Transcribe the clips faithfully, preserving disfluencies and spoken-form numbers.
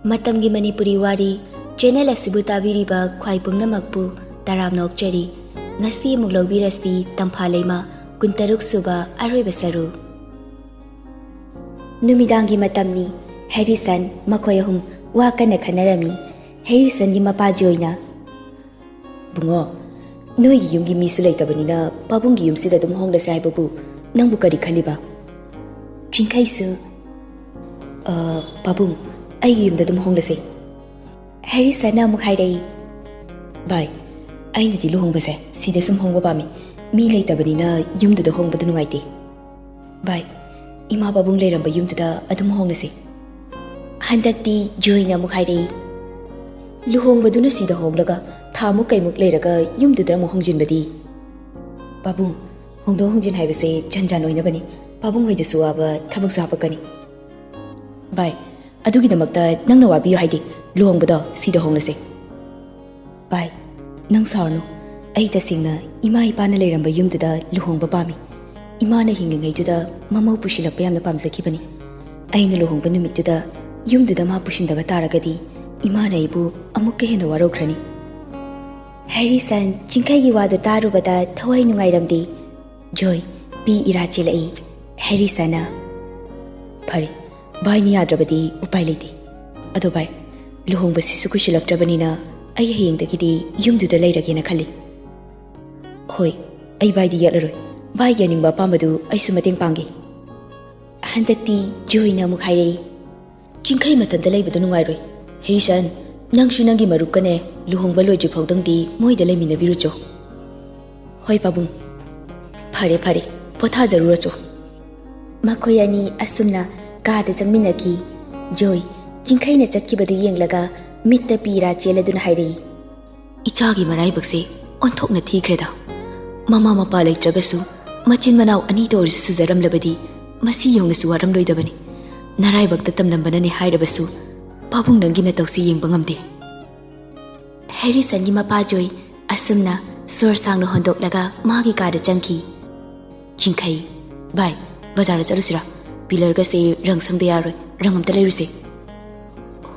ꯃꯇꯝꯒꯤ ꯃꯅꯤꯄꯨꯔꯤ ꯋꯥꯔꯤ ꯆꯦꯅꯦꯜ ꯑꯁꯤꯕꯨ ꯇꯥꯕꯤꯔꯤꯕ ꯈ꯭ꯋꯥꯏ ꯄꯨꯝꯅꯃꯛꯄꯨ ꯇꯔꯥꯝꯅ ꯑꯣꯛꯆꯔꯤ꯫ ꯉꯁꯤ ꯑꯃꯨꯛ ꯂꯧꯕꯤꯔꯁꯤ ꯇꯝꯐꯥ ꯂꯩꯃ ꯀꯨꯟꯇꯔꯨꯛ ꯁꯨꯕ ꯑꯔꯣꯏꯕ ꯁꯔꯨꯛ꯫ ꯅꯨꯃꯤꯗꯥꯡꯒꯤ ꯃꯇꯝꯅꯤ꯫ ꯍꯦꯔꯤꯁꯟ ꯃꯈꯣꯏ ꯑꯍꯨꯝ ꯋꯥ ꯀꯟꯅ ꯈꯟꯅꯔꯝꯃꯤ꯫ ꯍꯦꯔꯤꯁꯟꯒꯤ ꯃꯄꯥ ꯖꯣꯏꯅ, "ꯕꯨꯡꯉꯣ, ꯅꯣꯏꯒꯤ ꯌꯨꯝꯒꯤ ꯃꯤꯁꯨ ꯂꯩꯇꯕꯅꯤꯅ ꯄꯥꯕꯨꯡꯒꯤ ꯌꯨꯝꯁꯤꯗ ꯑꯗꯨꯝ ꯍꯣꯡꯂꯁꯦ ꯍꯥꯏꯕꯕꯨ ꯅꯪꯕꯨ ꯀꯔꯤ ꯈꯜꯂꯤꯕ?" ꯆꯤꯡꯈꯩꯁꯨ, "ꯑ, ꯄꯥꯕꯨꯡ, ꯑꯩꯒꯤ ꯌꯨꯝꯗ ꯑꯗꯨꯝ ꯍꯣꯡꯂꯁꯦ꯫" ꯍꯦꯔꯤꯁꯟꯅ ꯑꯃꯨꯛ ꯍꯥꯏꯔꯛꯏ, "ꯚꯥꯏ, ꯑꯩꯅꯗꯤ ꯂꯨꯍꯣꯡꯕꯁꯦ ꯁꯤꯗ ꯁꯨꯝ ꯍꯣꯡꯕ ꯄꯥꯝꯃꯤ꯫ ꯃꯤ ꯂꯩꯇꯕꯅꯤꯅ ꯌꯨꯝꯗꯨꯗ ꯍꯣꯡꯕꯗꯨ ꯅꯨꯡꯉꯥꯏꯇꯦ꯫ ꯚꯥꯏ, ꯏꯃꯥ ꯄꯥꯕꯨꯡ ꯂꯩꯔꯝꯕ ꯌꯨꯝꯗꯨꯗ ꯑꯗꯨꯝ ꯍꯣꯡꯂꯁꯤ꯫" ꯍꯟꯗꯛꯇꯤ ꯖꯣꯏꯅ ꯑꯃꯨꯛ ꯍꯥꯏꯔꯛꯏ, "ꯂꯨꯍꯣꯡꯕꯗꯨꯅ ꯁꯤꯗ ꯍꯣꯡꯂꯒ ꯊꯥꯃꯨꯛ ꯀꯩꯃꯨꯛ ꯂꯩꯔꯒ ꯌꯨꯝꯗꯨꯗ ꯑꯃꯨꯛ ꯍꯣꯡꯖꯤꯟꯕꯗꯤ?" "ꯄꯥꯕꯨꯡ, ꯍꯣꯡꯗꯣꯛ ꯍꯣꯡꯖꯤꯟ ꯍꯥꯏꯕꯁꯦ ꯖꯟ ꯖꯥꯟ ꯑꯣꯏꯅꯕꯅꯤ꯫ ꯄꯥꯕꯨꯡ ꯍꯣꯏꯗꯁꯨ ꯋꯥꯕ ꯊꯕꯛꯁꯨ ꯍꯥꯞꯄꯛꯀꯅꯤ꯫" "ꯚꯥꯏ, ꯑꯗꯨꯒꯤꯗꯃꯛꯇ ꯅꯪꯅ ꯋꯥꯕꯤꯌꯨ ꯍꯥꯏꯗꯦ꯫ ꯂꯨꯍꯣꯡꯕꯗꯣ ꯁꯤꯗ ꯍꯣꯡꯂꯁꯦ꯫" "ꯚꯥꯏ, ꯅꯪ ꯁꯥꯎꯔꯅꯨ꯫ ꯑꯩ ꯇꯁꯦꯡꯅ ꯏꯃꯥ ꯏꯄꯥꯅ ꯂꯩꯔꯝꯕ ꯌꯨꯝꯗꯨꯗ ꯂꯨꯍꯣꯡꯕ ꯄꯥꯝꯃꯤ꯫ ꯏꯃꯥꯅ ꯍꯤꯡꯂꯤꯉꯩꯗꯨꯗ ꯃꯃꯧ ꯄꯨꯁꯤꯜꯂꯛꯄ ꯌꯥꯝꯅ ꯄꯥꯝꯖꯈꯤꯕꯅꯤ꯫ ꯑꯩꯅ ꯂꯨꯍꯣꯡꯕ ꯅꯨꯃꯤꯠꯇꯨꯗ ꯌꯨꯝꯗꯨꯗ ꯃꯥ ꯄꯨꯁꯤꯟꯗꯕ ꯇꯥꯔꯒꯗꯤ ꯏꯃꯥꯅ ꯑꯩꯕꯨ ꯑꯃꯨꯛꯀ ꯍꯦꯟꯅ ꯋꯥꯔꯧꯈ꯭ꯔꯅꯤ꯫" ꯍꯦꯔꯤꯁꯟ ꯆꯤꯡꯈꯩꯒꯤ ꯋꯥꯗꯨ ꯇꯥꯔꯨꯕꯗ ꯊꯋꯥꯏ ꯅꯨꯡꯉꯥꯏꯔꯝꯗꯦ꯫ ꯖꯣꯏ, ꯄꯤ ꯏꯔꯥ ꯆꯦꯜꯂꯛꯏ꯫ ꯍꯦꯔꯤꯁꯟꯅ, "ꯐꯔꯦ, ꯚꯥꯏꯅ ꯌꯥꯗ꯭ꯔꯕꯗꯤ ꯎꯄꯥꯏ ꯂꯩꯇꯦ꯫ ꯑꯗꯣ ꯚꯥꯏ, ꯂꯨꯍꯣꯡꯕꯁꯤꯁꯨ ꯀꯨꯏꯁꯤꯜꯂꯛꯇ꯭ꯔꯕꯅꯤꯅ ꯑꯩ ꯍꯌꯦꯡꯗꯒꯤꯗꯤ ꯌꯨꯝꯗꯨꯗ ꯂꯩꯔꯒꯦꯅ ꯈꯜꯂꯤ꯫" "ꯍꯣꯏ, ꯑꯩ ꯚꯥꯏꯗꯤ ꯌꯦꯠꯂꯔꯣꯏ꯫ ꯚꯥꯏꯒꯤ ꯑꯅꯤꯡꯕ ꯑꯄꯥꯝꯕꯗꯨ ꯑꯩꯁꯨ ꯃꯇꯦꯡ ꯄꯥꯡꯒꯦ꯫" ꯍꯟꯗꯛꯇꯤ ꯖꯣꯏꯅ ꯑꯃꯨꯛ ꯍꯥꯏꯔꯛꯏ, "ꯆꯤꯡꯈꯩ ꯃꯊꯟꯇ ꯂꯩꯕꯗꯣ ꯅꯨꯡꯉꯥꯏꯔꯣꯏ꯫ ꯍꯦꯔꯤꯁꯟ, ꯅꯪꯁꯨ ꯅꯪꯒꯤ ꯃꯔꯨꯞꯀꯅꯦ ꯂꯨꯍꯣꯡꯕ ꯂꯣꯏꯗ꯭ꯔꯤ ꯐꯥꯎꯗꯪꯗꯤ ꯃꯣꯏꯗ ꯂꯩꯃꯤꯟꯅꯕꯤꯔꯨꯆꯣ꯫" "ꯍꯣꯏ ꯄꯥꯕꯨꯡ꯫ ꯐꯔꯦ ꯐꯔꯦ, ꯄꯣꯊꯥꯖꯔꯨꯔꯣꯆꯣ꯫" ꯃꯈꯣꯏ ꯑꯅꯤ ꯑꯁꯨꯝꯅ ꯀꯥꯗ ꯆꯪꯃꯤꯟꯅꯈꯤ꯫ ꯖꯣꯏ, ꯆꯤꯡꯈꯩꯅ ꯆꯠꯈꯤꯕꯗꯨ ꯌꯦꯡꯂꯒ ꯃꯤꯠꯇ ꯄꯤ ꯏꯔꯥ ꯆꯦꯜꯂꯗꯨꯅ ꯍꯥꯏꯔꯛꯏ, "ꯏꯆꯥꯒꯤ ꯃꯔꯥꯏꯕꯛꯁꯦ ꯑꯣꯟꯊꯣꯛꯅ ꯊꯤꯈ꯭ꯔꯦꯗ꯫ ꯃꯃꯥ ꯃꯄꯥ ꯂꯩꯇ꯭ꯔꯒꯁꯨ ꯃꯆꯤꯟ ꯃꯅꯥꯎ ꯑꯅꯤꯇ ꯑꯣꯏꯔꯁꯨ ꯁꯨꯖꯔꯝꯂꯕꯗꯤ ꯃꯁꯤ ꯌꯧꯅꯁꯨ ꯋꯥꯔꯝꯂꯣꯏꯗꯕꯅꯤ꯫ ꯅꯔꯥꯏꯕꯛꯇ ꯇꯝꯂꯝꯕꯅꯅꯦ ꯍꯥꯏꯔꯕꯁꯨ ꯄꯥꯕꯨꯡ ꯅꯪꯒꯤ ꯅꯇꯧꯁꯤ ꯌꯦꯡꯕ ꯉꯝꯗꯦ꯫" ꯍꯦꯔꯤꯁꯟꯒꯤ ꯃꯄꯥ ꯖꯣꯏ ꯑꯁꯨꯝꯅ ꯁꯣꯔ ꯁꯥꯡꯅ ꯍꯣꯟꯗꯣꯛꯂꯒ ꯃꯥꯒꯤ ꯀꯥꯗ ꯆꯪꯈꯤ꯫ "ꯆꯤꯡꯈꯩ, ꯚꯥꯏ, ꯕꯖꯥꯔꯗ ꯆꯠꯂꯨꯁꯤꯔꯥ? ꯄꯤꯂꯔꯒꯁꯦ ꯔꯪ ꯁꯪꯗ ꯌꯥꯔꯣꯏ, ꯔꯪ ꯑꯝꯇ ꯂꯩꯔꯨꯁꯦ꯫"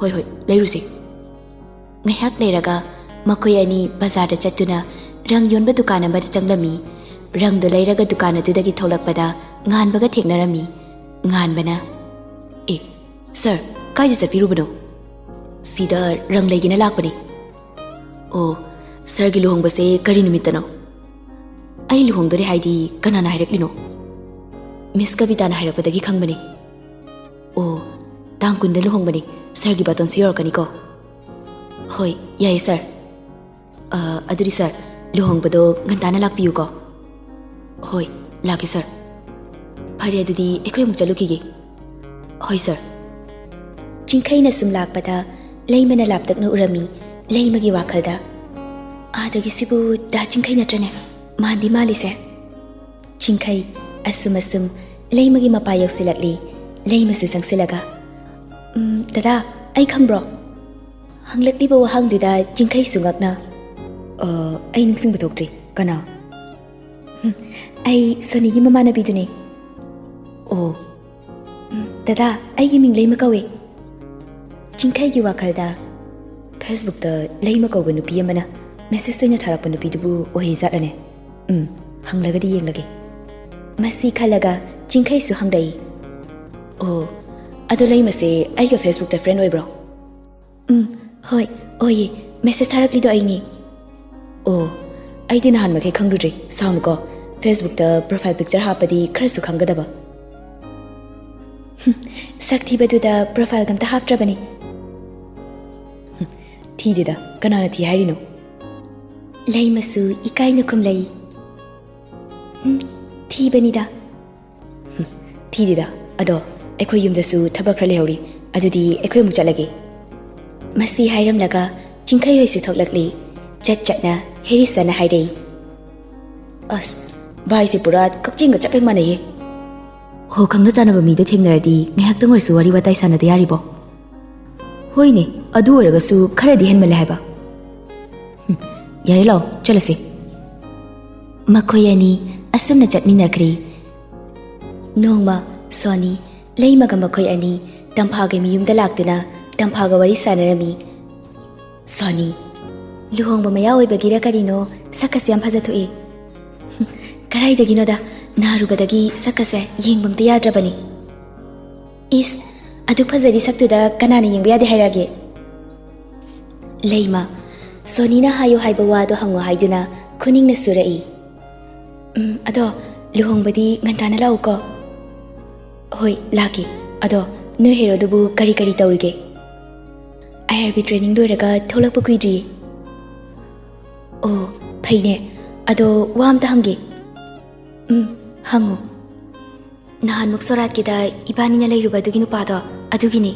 "ꯍꯣꯏ, ꯍꯣꯏ, ꯂꯩꯔꯨꯁꯦ꯫" ꯉꯥꯏꯍꯥꯛ ꯂꯩꯔꯒ ꯃꯈꯣꯏ ꯑꯅꯤ ꯕꯖꯥꯔꯗ ꯆꯠꯇꯨꯅ ꯔꯪ ꯌꯣꯟꯕ ꯗꯨꯀꯥꯟ ꯑꯃꯗ ꯆꯪꯂꯝꯃꯤ꯫ ꯔꯪꯗꯨ ꯂꯩꯔꯒ ꯗꯨꯀꯥꯟ ꯑꯗꯨꯗꯒꯤ ꯊꯣꯛꯂꯛꯄꯗ ꯉꯥꯟꯕꯒ ꯊꯦꯡꯅꯔꯝꯃꯤ꯫ ꯉꯥꯟꯕꯅ, "ꯑꯦ, ꯁꯥꯔ, ꯀꯥꯏꯗ ꯆꯠꯄꯤꯔꯨꯕꯅꯣ?" "ꯁꯤꯗ ꯔꯪ ꯂꯩꯒꯦꯅ ꯂꯥꯛꯄꯅꯤ꯫" "ꯑꯣ, ꯁꯥꯔꯒꯤ ꯂꯨꯍꯣꯡꯕꯁꯦ ꯀꯔꯤ ꯅꯨꯃꯤꯠꯇꯅꯣ?" "ꯑꯩ ꯂꯨꯍꯣꯡꯗꯣꯔꯦ ꯍꯥꯏꯗꯤ ꯀꯅꯥꯅ ꯍꯥꯏꯔꯛꯂꯤꯅꯣ?" "ꯃꯤꯁ ꯀꯕꯤꯇꯥꯅ ꯍꯥꯏꯔꯛꯄꯗꯒꯤ ꯈꯪꯕꯅꯤ꯫" "ꯑꯣ, ꯇꯥꯡ ꯀꯨꯟꯗ ꯂꯨꯍꯣꯡꯕꯅꯤ꯫ ꯁꯥꯔꯒꯤ ꯕꯥꯇꯣꯟꯁꯨ ꯌꯧꯔꯛꯀꯅꯤꯀꯣ?" "ꯍꯣꯏ, ꯌꯥꯏꯌꯦ ꯁꯥꯔ꯫ ꯑ, ꯑꯗꯨꯗꯤ ꯁꯥꯔ, ꯂꯨꯍꯣꯡꯕꯗꯣ ꯉꯟꯇꯥꯅ ꯂꯥꯛꯄꯤꯌꯨꯀꯣ꯫" "ꯍꯣꯏ, ꯂꯥꯛꯀꯦ ꯁꯥꯔ꯫" "ꯐꯔꯦ, ꯑꯗꯨꯗꯤ ꯑꯩꯈꯣꯏ ꯑꯃꯨꯛ ꯆꯠꯂꯨꯈꯤꯒꯦ꯫" "ꯍꯣꯏ ꯁꯥꯔ꯫" ꯆꯤꯡꯈꯩꯅ ꯁꯨꯝ ꯂꯥꯛꯄꯗ ꯂꯩꯃꯅ ꯂꯥꯞꯇꯛꯅ ꯎꯔꯝꯃꯤ꯫ ꯂꯩꯃꯒꯤ ꯋꯥꯈꯜꯗ, "ꯑꯥꯗꯒꯤꯁꯤꯕꯨ ꯗꯥ ꯆꯤꯡꯈꯩ ꯅꯠꯇ꯭ꯔꯅꯦ? ꯃꯥꯟꯗꯤ ꯃꯥꯜꯂꯤꯁꯦ꯫" ꯆꯤꯡꯈꯩ ꯑꯁꯨꯝ ꯑꯁꯨꯝ ꯂꯩꯃꯒꯤ ꯃꯄꯥ ꯌꯧꯁꯤꯜꯂꯛꯂꯤ꯫ ꯂꯩꯃꯁꯨ ꯆꯪꯁꯤꯜꯂꯒ, "ꯎꯝ, ꯗꯗꯥ, ꯑꯩ ꯈꯪꯕ꯭ꯔꯣ?" ꯍꯪꯂꯛꯂꯤꯕ ꯋꯥꯍꯪꯗꯨꯗ ꯆꯤꯡꯈꯩꯁꯨ ꯉꯛꯅ, "ꯑ, ꯑꯩ ꯅꯤꯡꯁꯤꯡꯕ ꯊꯣꯛꯇ꯭ꯔꯤ꯫ ꯀꯅꯥ?" "ꯎꯝ, ꯑꯩ ꯁꯣꯅꯤꯒꯤ ꯃꯃꯥꯟꯅꯕꯤꯗꯨꯅꯤ꯫" "ꯑꯣ, ꯎꯝ, ꯗꯗꯥ, ꯑꯩꯒꯤ ꯃꯤꯡ ꯂꯩꯃ ꯀꯧꯏ꯫" ꯆꯤꯡꯈꯩꯒꯤ ꯋꯥꯈꯜꯗ, "ꯐꯦꯁꯕꯨꯛꯇ ꯂꯩꯃ ꯀꯧꯕ ꯅꯨꯄꯤ ꯑꯃꯅ ꯃꯦꯁꯦꯖ ꯑꯣꯏꯅ ꯊꯥꯔꯛꯄ ꯅꯨꯄꯤꯗꯨꯕꯨ ꯑꯣꯏꯔꯤꯖꯥꯠꯂꯅꯦ? ꯎꯝ, ꯍꯪꯂꯒꯗꯤ ꯌꯦꯡꯂꯒꯦ꯫" ꯃꯁꯤ ꯈꯜꯂꯒ ꯆꯤꯡꯈꯩꯁꯨ ꯍꯪꯂꯛꯏ, "ꯑꯣ, ꯑꯗꯣ ꯂꯩꯃꯁꯦ ꯑꯩꯒ ꯐꯦꯁꯕꯨꯛꯇ ꯐ꯭ꯔꯦꯟ ꯑꯣꯏꯕ꯭ꯔꯣ?" "ꯎꯝ, ꯍꯣꯏ, ꯑꯣꯏꯌꯦ꯫ ꯃꯦꯁꯦꯖ ꯊꯥꯔꯛꯂꯤꯗꯣ ꯑꯩꯅꯤ꯫" "ꯑꯣ, ꯑꯩꯗꯤ ꯅꯍꯥꯟ ꯃꯈꯩ ꯈꯪꯂꯨꯗ꯭ꯔꯦ꯫ ꯁꯥꯎꯅꯨꯀꯣ, ꯐꯦꯁꯕꯨꯛꯇ ꯄ꯭ꯔꯣꯐꯥꯏꯜ ꯄꯤꯛꯆꯔ ꯍꯥꯞꯄꯗꯤ ꯈꯔꯁꯨ ꯈꯪꯒꯗꯕ꯫" "ꯁꯛ ꯊꯤꯕꯗꯨꯗ ꯄ꯭ꯔꯣꯐꯥꯏꯜꯒ ꯑꯝꯇ ꯍꯥꯞꯇ꯭ꯔꯕꯅꯤ꯫" "ꯊꯤꯗꯦꯗ, ꯀꯅꯥꯅ ꯊꯤ ꯍꯥꯏꯔꯤꯅꯣ?" ꯂꯩꯃꯁꯨ ꯏꯀꯥꯏꯅ ꯈꯨꯝꯂꯛꯏ, "ꯎꯝ, ꯊꯤꯕꯅꯤꯗ꯫" "ꯊꯤꯗꯦꯗ, ꯑꯗꯣ ꯑꯩꯈꯣꯏ ꯌꯨꯝꯗꯁꯨ ꯊꯕꯛ ꯈꯔ ꯂꯩꯍꯧꯔꯤ, ꯑꯗꯨꯗꯤ ꯑꯩꯈꯣꯏ ꯑꯃꯨꯛ ꯆꯠꯂꯒꯦ꯫" ꯃꯁꯤ ꯍꯥꯏꯔꯝꯂꯒ ꯆꯤꯡꯈꯩ ꯍꯣꯏꯁꯨ ꯊꯣꯛꯂꯛꯂꯤ꯫ ꯆꯠ ꯆꯠꯅ ꯍꯦꯔꯤꯁꯟꯅ ꯍꯥꯏꯔꯛꯏ, "ꯑꯁ, ꯚꯥꯏꯁꯦ ꯄꯨꯔꯥ ꯀꯛꯆꯤꯡꯒ ꯆꯞ ꯍꯦꯛ ꯃꯥꯟꯅꯩꯌꯦ꯫" "ꯍꯣ, ꯈꯪꯅ ꯆꯥꯟꯅꯕ ꯃꯤꯗꯣ ꯊꯦꯡꯅꯔꯗꯤ ꯉꯥꯏꯍꯥꯛꯇꯪ ꯑꯣꯏꯔꯁꯨ ꯋꯥꯔꯤ ꯋꯥꯇꯥꯏ ꯁꯥꯟꯅꯗ ꯌꯥꯔꯤꯕꯣ?" "ꯍꯣꯏꯅꯦ, ꯑꯗꯨ ꯑꯣꯏꯔꯒꯁꯨ ꯈꯔꯗꯤ ꯍꯦꯟꯃꯜꯂꯦ ꯍꯥꯏꯕ꯫" "ꯍꯨꯝ, ꯌꯥꯔꯦ, ꯂꯥꯛꯑꯣ, ꯆꯠꯂꯁꯤ꯫" ꯃꯈꯣꯏ ꯑꯅꯤ ꯑꯁꯨꯝꯅ ꯆꯠꯃꯤꯟꯅꯈ꯭ꯔꯦ꯫ ꯅꯣꯡꯃ ꯁꯣꯅꯤ, ꯂꯩꯃꯒ ꯃꯈꯣꯏ ꯑꯅꯤ ꯇꯝꯐꯥꯒꯤ ꯃꯌꯨꯝꯗ ꯂꯥꯛꯇꯨꯅ ꯇꯝꯐꯥꯒ ꯋꯥꯔꯤ ꯁꯥꯟꯅꯔꯝꯃꯤ꯫ ꯁꯣꯅꯤ, ꯂꯨꯍꯣꯡꯕ ꯃꯌꯥ ꯑꯣꯏꯕꯒꯤꯔ ꯀꯔꯤꯅꯣ, ꯁꯛꯀꯁꯦ ꯌꯥꯝ ꯐꯖꯊꯣꯛꯑꯦ꯫ ꯀꯗꯥꯏꯗꯒꯤꯅꯣꯗ, ꯅꯥꯔꯨꯕꯗꯒꯤ ꯁꯛꯀꯁꯦ ꯌꯦꯡꯕ ꯑꯝꯇ ꯌꯥꯗ꯭ꯔꯕꯅꯤ꯫ ꯏꯁ, ꯑꯗꯨꯛ ꯐꯖꯔꯤ ꯁꯛꯇꯨꯗ ꯀꯅꯥꯅ ꯌꯦꯡꯕ ꯌꯥꯗꯦ ꯍꯥꯏꯔꯛꯑꯒꯦ? ꯂꯩꯃ, ꯁꯣꯅꯤꯅ ꯍꯥꯏꯌꯨ ꯍꯥꯏꯕ ꯋꯥꯗꯣ ꯍꯪꯉꯨ ꯍꯥꯏꯗꯨꯅ ꯈꯨꯅꯤꯡꯅ ꯁꯨꯔꯛꯏ꯫ ꯎꯝ, ꯑꯗꯣ ꯂꯨꯍꯣꯡꯕꯗꯤ ꯉꯟꯇꯥꯅ ꯂꯥꯛꯎꯀꯣ꯫ ꯍꯣꯏ, ꯂꯥꯛꯀꯦ꯫ ꯑꯗꯣ ꯅꯣꯏ ꯍꯦꯔꯣꯗꯨꯕꯨ ꯀꯔꯤ ꯀꯔꯤ ꯇꯧꯔꯤꯒꯦ? ꯑꯥꯏ ꯑꯥꯔ ꯕꯤ training ꯂꯣꯏꯔꯒ ꯊꯣꯛꯂꯛꯄ ꯀꯨꯏꯗ꯭ꯔꯤꯌꯦ꯫ ꯑꯣ, ꯐꯩꯅꯦ꯫ ꯑꯗꯣ ꯋꯥ ꯑꯝꯇ ꯍꯪꯒꯦ꯫ ꯎꯝ, ꯍꯪꯉꯨ꯫ ꯅꯍꯥꯟꯃꯨꯛ ꯁꯣꯔꯥꯠꯀꯤꯗ ꯏꯕꯥꯅꯤꯅ ꯂꯩꯔꯨꯕ ꯑꯗꯨꯒꯤ ꯅꯨꯄꯥꯗꯣ, ꯑꯗꯨꯒꯤꯅꯤ꯫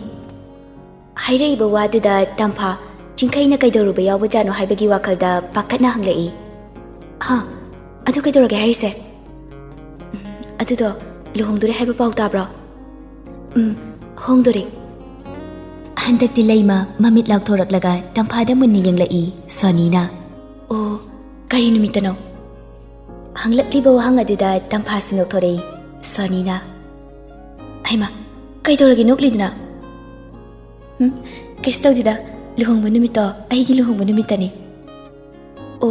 ꯍꯥꯏꯔꯛꯏꯕ ꯋꯥꯗꯨꯗ ꯇꯝꯐꯥ ꯆꯤꯡꯈꯩꯅ ꯀꯩꯗꯧꯔꯨꯕ ꯌꯥꯎꯕꯖꯥꯠꯅꯣ ꯍꯥꯏꯕꯒꯤ ꯋꯥꯈꯜꯗ ꯄꯥꯈꯠꯅ ꯍꯪꯂꯛꯏ꯫ "ꯍꯥ? ꯑꯗꯨ ꯀꯩꯗꯧꯔꯒꯦ ꯍꯥꯏꯔꯤꯁꯦ?" "ꯎꯝ, ꯑꯗꯨꯗꯣ ꯂꯨꯍꯣꯡꯗꯣꯔꯦ ꯍꯥꯏꯕ ꯄꯥꯎ ꯇꯥꯕ꯭ꯔꯣ?" "ꯎꯝ, ꯍꯣꯡꯗꯣꯔꯦ꯫" ꯍꯟꯗꯛꯇꯤ ꯂꯩꯃ ꯃꯃꯤꯠ ꯂꯥꯎꯊꯣꯔꯛꯂꯒ ꯇꯝꯐꯥꯗ ꯃꯨꯟꯅ ꯌꯦꯡꯂꯛꯏ ꯁꯣꯅꯤꯅ꯫ "ꯑꯣ, ꯀꯔꯤ ꯅꯨꯃꯤꯠꯇꯅꯣ?" ꯍꯪꯂꯛꯂꯤꯕ ꯋꯥꯍꯪ ꯑꯗꯨꯗ ꯇꯝꯐꯥ ꯁꯤꯟꯗꯣꯛꯊꯣꯔꯛꯏ ꯁꯣꯅꯤꯅ꯫ "ꯍꯩꯃꯥ, ꯀꯩꯗꯧꯔꯒꯦ ꯅꯣꯛꯂꯤꯗꯨꯅ?" "ꯎꯝ, ꯀꯩꯁꯨ ꯇꯧꯗꯦꯗ, ꯂꯨꯍꯣꯡꯕ ꯅꯨꯃꯤꯠꯇꯣ ꯑꯩꯒꯤ ꯂꯨꯍꯣꯡꯕ ꯅꯨꯃꯤꯠꯇꯅꯤ꯫" "ꯑꯣ,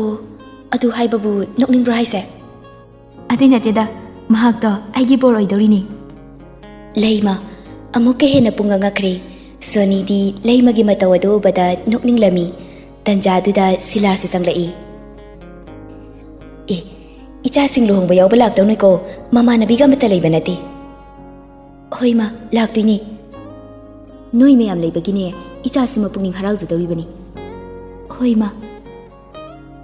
ꯑꯗꯨ ꯍꯥꯏꯕꯕꯨ ꯅꯣꯛꯅꯤꯡꯕ꯭ꯔꯣ ꯍꯥꯏꯁꯦ?" "ꯑꯗꯨꯏ ꯅꯠꯇꯦꯗ, ꯃꯍꯥꯛꯇꯣ ꯑꯩꯒꯤ ꯕꯣꯔ ꯑꯣꯏꯗꯧꯔꯤꯅꯤ꯫" ꯂꯩꯃ ꯑꯃꯨꯛꯀ ꯍꯦꯟꯅ ꯄꯨꯡꯉꯛ ꯉꯛꯈ꯭ꯔꯦ꯫ ꯁꯣꯅꯤꯗꯤ ꯂꯩꯃꯒꯤ ꯃꯇꯧ ꯑꯗꯨ ꯎꯕꯗ ꯅꯣꯛꯅꯤꯡꯂꯝꯃꯤ꯫ ꯇꯟꯖꯥꯗꯨꯗ ꯁꯤꯂꯥꯁꯨ ꯆꯪꯂꯛꯏ꯫ "ꯑꯦ, ꯏꯆꯥꯁꯤꯡ ꯂꯨꯍꯣꯡꯕ ꯌꯥꯎꯕ ꯂꯥꯛꯇꯧꯅꯤꯀꯣ, ꯃꯃꯥꯟꯅꯕꯤꯒ ꯑꯃꯠꯇ ꯂꯩꯕ ꯅꯠꯇꯦ꯫" "ꯍꯣꯏ ꯃꯥ, ꯂꯥꯛꯇꯣꯏꯅꯦ꯫ ꯅꯣꯏ ꯃꯌꯥꯝ ꯂꯩꯕꯒꯤꯅꯦ ꯏꯆꯥꯁꯨ ꯃꯄꯨꯛꯅꯤꯡ ꯍꯔꯥꯎꯖꯗꯧꯔꯤꯕꯅꯤ꯫" "ꯍꯣꯏ ꯃꯥ꯫"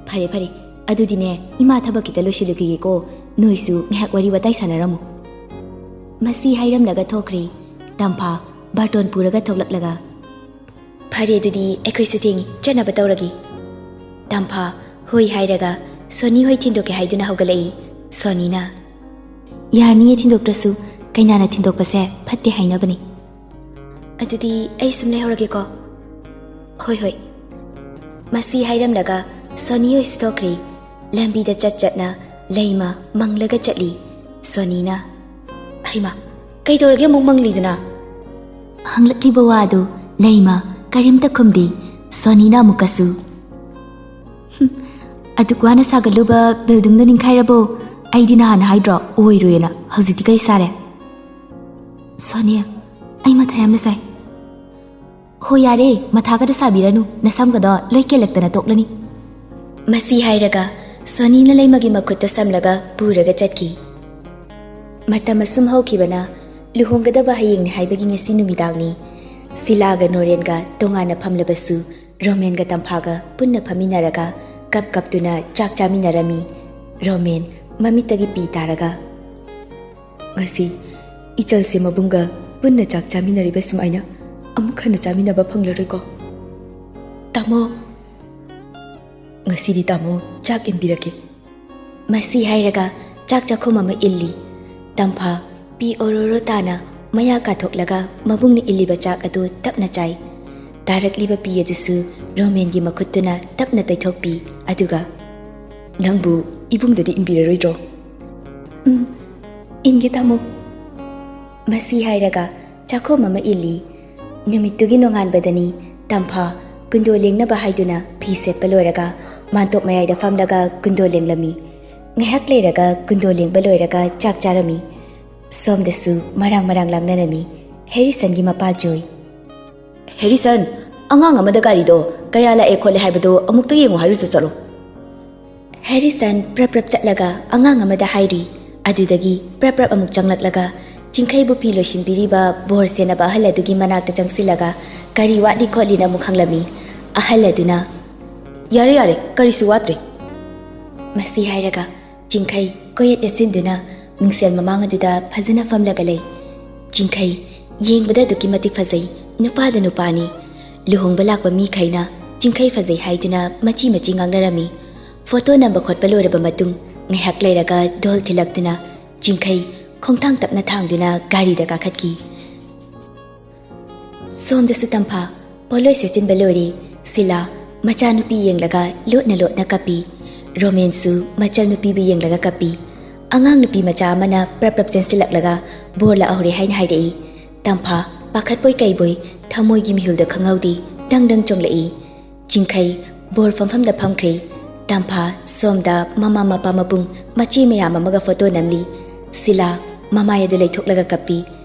"ꯐꯔꯦ ꯐꯔꯦ, ꯑꯗꯨꯗꯤꯅꯦ ꯏꯃꯥ ꯊꯕꯛ ꯈꯤꯇ ꯂꯣꯏꯁꯤꯜꯂꯨꯈꯤꯒꯦꯀꯣ, ꯅꯣꯏꯁꯨ ꯉꯥꯏꯍꯥꯛ ꯋꯥꯔꯤ ꯋꯥꯇꯥꯏ ꯁꯥꯟꯅꯔꯝꯃꯨ꯫" ꯃꯁꯤ ꯍꯥꯏꯔꯝꯂꯒ ꯊꯣꯛꯈ꯭ꯔꯦ꯫ ꯇꯝꯐꯥ ꯕꯥꯔꯇꯣꯟ ꯄꯨꯔꯒ ꯊꯣꯛꯂꯛꯂꯒ, "ꯐꯔꯦ, ꯑꯗꯨꯗꯤ ꯑꯩꯈꯣꯏꯁꯨ ꯊꯦꯡꯉꯤ, ꯆꯠꯅꯕ ꯇꯧꯔꯒꯦ꯫" ꯇꯝꯐꯥ ꯍꯣꯏ ꯍꯥꯏꯔꯒ ꯁꯣꯅꯤ ꯍꯣꯏ ꯊꯤꯟꯗꯣꯛꯀꯦ ꯍꯥꯏꯗꯨꯅ ꯍꯧꯒꯠꯂꯛꯏ꯫ ꯁꯣꯅꯤꯅ, "ꯌꯥꯔꯅꯤꯌꯦ ꯊꯤꯟꯗꯣꯛꯇ꯭ꯔꯁꯨ, ꯀꯩꯅꯥꯅ ꯊꯤꯟꯗꯣꯛꯄꯁꯦ ꯐꯠꯇꯦ ꯍꯥꯏꯅꯕꯅꯤ꯫" "ꯑꯗꯨꯗꯤ ꯑꯩ ꯁꯨꯝ ꯂꯩꯍꯧꯔꯒꯦꯀꯣ꯫" "ꯍꯣꯏ ꯍꯣꯏ꯫" ꯃꯁꯤ ꯍꯥꯏꯔꯝꯂꯒ ꯁꯣꯅꯤ ꯍꯣꯏꯁꯨ ꯊꯣꯛꯈ꯭ꯔꯦ꯫ ꯂꯝꯕꯤꯗ ꯆꯠ ꯆꯠꯅ ꯂꯩꯃ ꯃꯪꯂꯒ ꯆꯠꯂꯤ꯫ ꯁꯣꯅꯤꯅ, "ꯍꯩꯃꯥ, ꯀꯩꯗꯧꯔꯒꯦ ꯑꯃꯨꯛ ꯃꯪꯂꯤꯗꯨꯅ?" ꯍꯪꯂꯛꯂꯤꯕ ꯋꯥ ꯑꯗꯨ ꯂꯩꯃ ꯀꯔꯤꯝꯇ ꯈꯨꯝꯗꯦ꯫ ꯁꯣꯅꯤꯅ ꯑꯃꯨꯛꯀꯁꯨ, "ꯍꯨꯝ, ꯑꯗꯨꯛ ꯋꯥꯅ ꯁꯥꯒꯠꯂꯨꯕ ꯕꯤꯜꯗꯤꯡꯗꯣ ꯅꯤꯡꯈꯥꯏꯔꯕꯣ? ꯑꯩꯗꯤ ꯅꯍꯥꯟ ꯍꯥꯏꯗ꯭ꯔꯣ ꯑꯣꯏꯔꯣꯏꯅ? ꯍꯧꯖꯤꯛꯇꯤ ꯀꯔꯤ ꯁꯥꯔꯦ?" "ꯁꯣꯅꯤ, ꯑꯩ ꯃꯊꯥ ꯌꯥꯝꯅ ꯁꯥꯏ꯫" "ꯍꯣ ꯌꯥꯔꯦ, ꯃꯊꯥꯒꯗꯣ ꯁꯥꯕꯤꯔꯅꯨ, ꯅꯁꯝꯒꯗꯣ ꯂꯣꯏ ꯀꯦꯜꯂꯛꯇꯅ ꯇꯣꯛꯂꯅꯤ꯫" ꯃꯁꯤ ꯍꯥꯏꯔꯒ ꯁꯣꯅꯤꯅ ꯂꯩꯃꯒꯤ ꯃꯈꯨꯠꯇꯣ ꯁꯝꯂꯒ ꯄꯨꯔꯒ ꯆꯠꯈꯤ꯫ ꯃꯇꯝ ꯑꯁꯨꯝ ꯍꯧꯈꯤꯕꯅ ꯂꯨꯍꯣꯡꯒꯗꯕ ꯍꯌꯦꯡꯅꯤ ꯍꯥꯏꯕꯒꯤ ꯉꯁꯤ ꯅꯨꯃꯤꯗꯥꯡꯅꯤ꯫ ꯁꯤꯂꯥꯒ ꯅꯣꯔꯦꯟꯒ ꯇꯣꯉꯥꯟꯅ ꯐꯝꯂꯕꯁꯨ ꯔꯣꯃꯦꯟꯒ ꯇꯝꯐꯥꯒ ꯄꯨꯟꯅ ꯐꯝꯃꯤꯟꯅꯔꯒ ꯀꯞ ꯀꯞꯇꯨꯅ ꯆꯥꯛ ꯆꯥꯃꯤꯟꯅꯔꯝꯃꯤ꯫ ꯔꯣꯃꯦꯟ ꯃꯃꯤꯠꯇꯒꯤ ꯄꯤ ꯇꯥꯔꯒ, "ꯉꯁꯤ ꯏꯆꯜꯁꯦ ꯃꯕꯨꯡꯒ ꯄꯨꯟꯅ ꯆꯥꯛ ꯆꯥꯃꯤꯟꯅꯔꯤꯕ ꯁꯨꯃꯥꯏꯅ ꯑꯃꯨꯛ ꯍꯟꯅ ꯆꯥꯃꯤꯟꯅꯕ ꯐꯪꯂꯔꯣꯏꯀꯣ꯫ ꯇꯥꯃꯣ, ꯉꯁꯤꯗꯤ ꯇꯥꯃꯣ ꯆꯥꯛ ꯏꯟꯕꯤꯔꯛꯀꯦ꯫" ꯃꯁꯤ ꯍꯥꯏꯔꯒ ꯆꯥꯛ ꯆꯥꯛꯈꯨꯝ ꯑꯃ ꯏꯜꯂꯤ꯫ ꯇꯝꯐꯥ ꯄꯤ ꯑꯣꯔꯣꯔꯣ ꯇꯥꯅ ꯃꯌꯥ ꯀꯥꯊꯣꯛꯂꯒ ꯃꯕꯨꯡꯅ ꯏꯜꯂꯤꯕ ꯆꯥꯛ ꯑꯗꯨ ꯇꯞꯅ ꯆꯥꯏ꯫ ꯇꯥꯔꯛꯂꯤꯕ ꯄꯤ ꯑꯗꯨꯁꯨ ꯔꯣꯃꯦꯟꯒꯤ ꯃꯈꯨꯠꯇꯨꯅ ꯇꯞꯅ ꯇꯩꯊꯣꯛꯄꯤ꯫ ꯑꯗꯨꯒ, "ꯅꯪꯕꯨ ꯏꯕꯨꯡꯗꯗꯤ ꯏꯟꯕꯤꯔꯔꯣꯏꯗ꯭ꯔꯣ?" "ꯎꯝ, ꯏꯟꯒꯦ ꯇꯥꯃꯣ꯫" ꯃꯁꯤ ꯍꯥꯏꯔꯒ ꯆꯥꯛꯈꯨꯝ ꯑꯃ ꯏꯜꯂꯤ꯫ ꯅꯨꯃꯤꯠꯇꯨꯒꯤ ꯅꯣꯡꯉꯥꯟꯕꯗꯅꯤ ꯇꯝꯐꯥ ꯀꯨꯟꯗꯣ ꯂꯦꯡꯅꯕ ꯍꯥꯏꯗꯨꯅ ꯐꯤ ꯁꯦꯠꯄ ꯂꯣꯏꯔꯒ ꯃꯥꯟꯇꯣꯞ ꯃꯌꯥꯏꯗ ꯐꯝꯂꯒ ꯀꯨꯟꯗꯣ ꯂꯦꯡꯂꯝꯃꯤ꯫ ꯉꯥꯏꯍꯥꯛ ꯂꯩꯔꯒ ꯀꯨꯟꯗꯣ ꯂꯦꯡꯕ ꯂꯣꯏꯔꯒ ꯆꯥꯛ ꯆꯥꯔꯝꯃꯤ꯫ ꯁꯣꯝꯗꯁꯨ ꯃꯔꯥꯡ ꯃꯔꯥꯡ ꯂꯥꯡꯅꯔꯝꯃꯤ꯫ ꯍꯦꯔꯤꯁꯟꯒꯤ ꯃꯄꯥ ꯖꯣꯏ꯫ "ꯍꯦꯔꯤꯁꯟ, ꯑꯉꯥꯡ ꯑꯃꯗ ꯒꯥꯔꯤꯗꯣ ꯀꯌꯥ ꯂꯥꯛꯑꯦ ꯈꯣꯠꯂꯦ ꯍꯥꯏꯕꯗꯣ ꯑꯃꯨꯛꯇ ꯌꯦꯡꯉꯨ ꯍꯥꯏꯔꯨꯆꯣ ꯆꯠꯂꯣ꯫" ꯍꯦꯔꯤꯁꯟ ꯄ꯭ꯔꯞ ꯄ꯭ꯔꯞ ꯆꯠꯂꯒ ꯑꯉꯥꯡ ꯑꯃꯗ ꯍꯥꯏꯔꯨꯏ꯫ ꯑꯗꯨꯗꯒꯤ ꯄ꯭ꯔꯞ ꯄ꯭ꯔꯞ ꯑꯃꯨꯛ ꯆꯪꯂꯛꯂꯒ ꯆꯤꯡꯈꯩꯕꯨ ꯐꯤ ꯂꯣꯏꯁꯤꯟꯕꯤꯔꯤꯕ ꯕꯣꯔ ꯁꯦꯟꯅꯕ ꯑꯍꯜ ꯑꯗꯨꯒꯤ ꯃꯅꯥꯛꯇ ꯆꯪꯁꯤꯜꯂꯒ ꯀꯔꯤ ꯋꯥꯠꯂꯤ ꯈꯣꯠꯂꯤꯅ ꯑꯃꯨꯛ ꯍꯪꯂꯝꯃꯤ꯫ ꯑꯍꯜ ꯑꯗꯨꯅ, "ꯌꯥꯔꯦ, ꯌꯥꯔꯦ, ꯀꯔꯤꯁꯨ ꯋꯥꯠꯇ꯭ꯔꯦ꯫" ꯃꯁꯤ ꯍꯥꯏꯔꯒ ꯆꯤꯡꯈꯩ ꯀꯣꯌꯦꯠ ꯌꯦꯠꯁꯤꯟꯗꯨꯅ ꯃꯤꯡꯁꯦꯜ ꯃꯃꯥꯡ ꯑꯗꯨꯗ ꯐꯖꯅ ꯐꯝꯂꯒ ꯂꯩ꯫ ꯆꯤꯡꯈꯩ ꯌꯦꯡꯕꯗ ꯑꯗꯨꯛꯀꯤ ꯃꯇꯤꯛ ꯐꯖꯩ꯫ ꯅꯨꯄꯥꯗ ꯅꯨꯄꯥꯅꯤ꯫ ꯂꯨꯍꯣꯡꯕ ꯂꯥꯛꯄ ꯃꯤꯈꯩꯅ ꯆꯤꯡꯈꯩ ꯐꯖꯩ ꯍꯥꯏꯗꯨꯅ ꯃꯆꯤ ꯃꯆꯤ ꯉꯥꯡꯅꯔꯝꯃꯤ꯫ ꯐꯣꯇꯣ ꯅꯝꯕ ꯈꯣꯠꯄ ꯂꯣꯏꯔꯕ ꯃꯇꯨꯡ ꯉꯥꯏꯍꯥꯛ ꯂꯩꯔꯒ ꯙꯣꯜ ꯊꯤꯜꯂꯛꯇꯨꯅ ꯆꯤꯡꯈꯩ ꯈꯣꯡꯊꯥꯡ ꯇꯞꯅ ꯊꯥꯡꯗꯨꯅ ꯒꯥꯔꯤꯗ ꯀꯥꯈꯠꯈꯤ꯫ ꯁꯣꯝꯗꯁꯨ ꯇꯝꯐꯥ ꯄꯣꯠꯂꯣꯏ ꯁꯦꯠꯆꯤꯟꯕ ꯂꯣꯏꯔꯦ꯫ ꯁꯤꯂꯥ ꯃꯆꯥꯅꯨꯄꯤ ꯌꯦꯡꯂꯒ ꯂꯣꯠꯅ ꯂꯣꯠꯅ ꯀꯞꯄꯤ꯫ ꯔꯣꯃꯦꯟꯁꯨ ꯃꯆꯜꯅꯨꯄꯤꯕꯨ ꯌꯦꯡꯂꯒ ꯀꯞꯄꯤ꯫ ꯑꯉꯥꯡ ꯅꯨꯄꯤ ꯃꯆꯥ ꯑꯃꯅ ꯄ꯭ꯔꯞ ꯄ꯭ꯔꯞ ꯆꯦꯟꯁꯤꯜꯂꯛꯂꯒ ꯕꯣꯔ ꯂꯥꯛꯍꯧꯔꯦ ꯍꯥꯏꯅ ꯍꯥꯏꯔꯛꯏ꯫ ꯇꯝꯐꯥ ꯄꯥꯈꯠꯄꯣꯏ ꯀꯩꯕꯣꯏ ꯊꯃꯣꯏꯒꯤ ꯃꯤꯍꯨꯜꯗ ꯈꯪꯍꯧꯗꯦ ꯗꯪ ꯗꯪ ꯆꯣꯡꯂꯛꯏ꯫ ꯆꯤꯡꯈꯩ ꯕꯣꯔ ꯐꯝꯐꯝꯗ ꯐꯝꯈ꯭ꯔꯦ꯫ ꯇꯝꯐꯥ ꯁꯣꯝꯗ ꯃꯃꯥ ꯃꯄꯥ ꯃꯕꯨꯡ ꯃꯆꯦ ꯃꯌꯥꯝ ꯑꯃꯒ ꯐꯣꯇꯣ ꯅꯝꯂꯤ꯫ ꯁꯤꯂꯥ ꯃꯃꯥꯏ ꯑꯗꯨ ꯂꯩꯊꯣꯛꯂꯒ ꯀꯞꯄꯤ꯫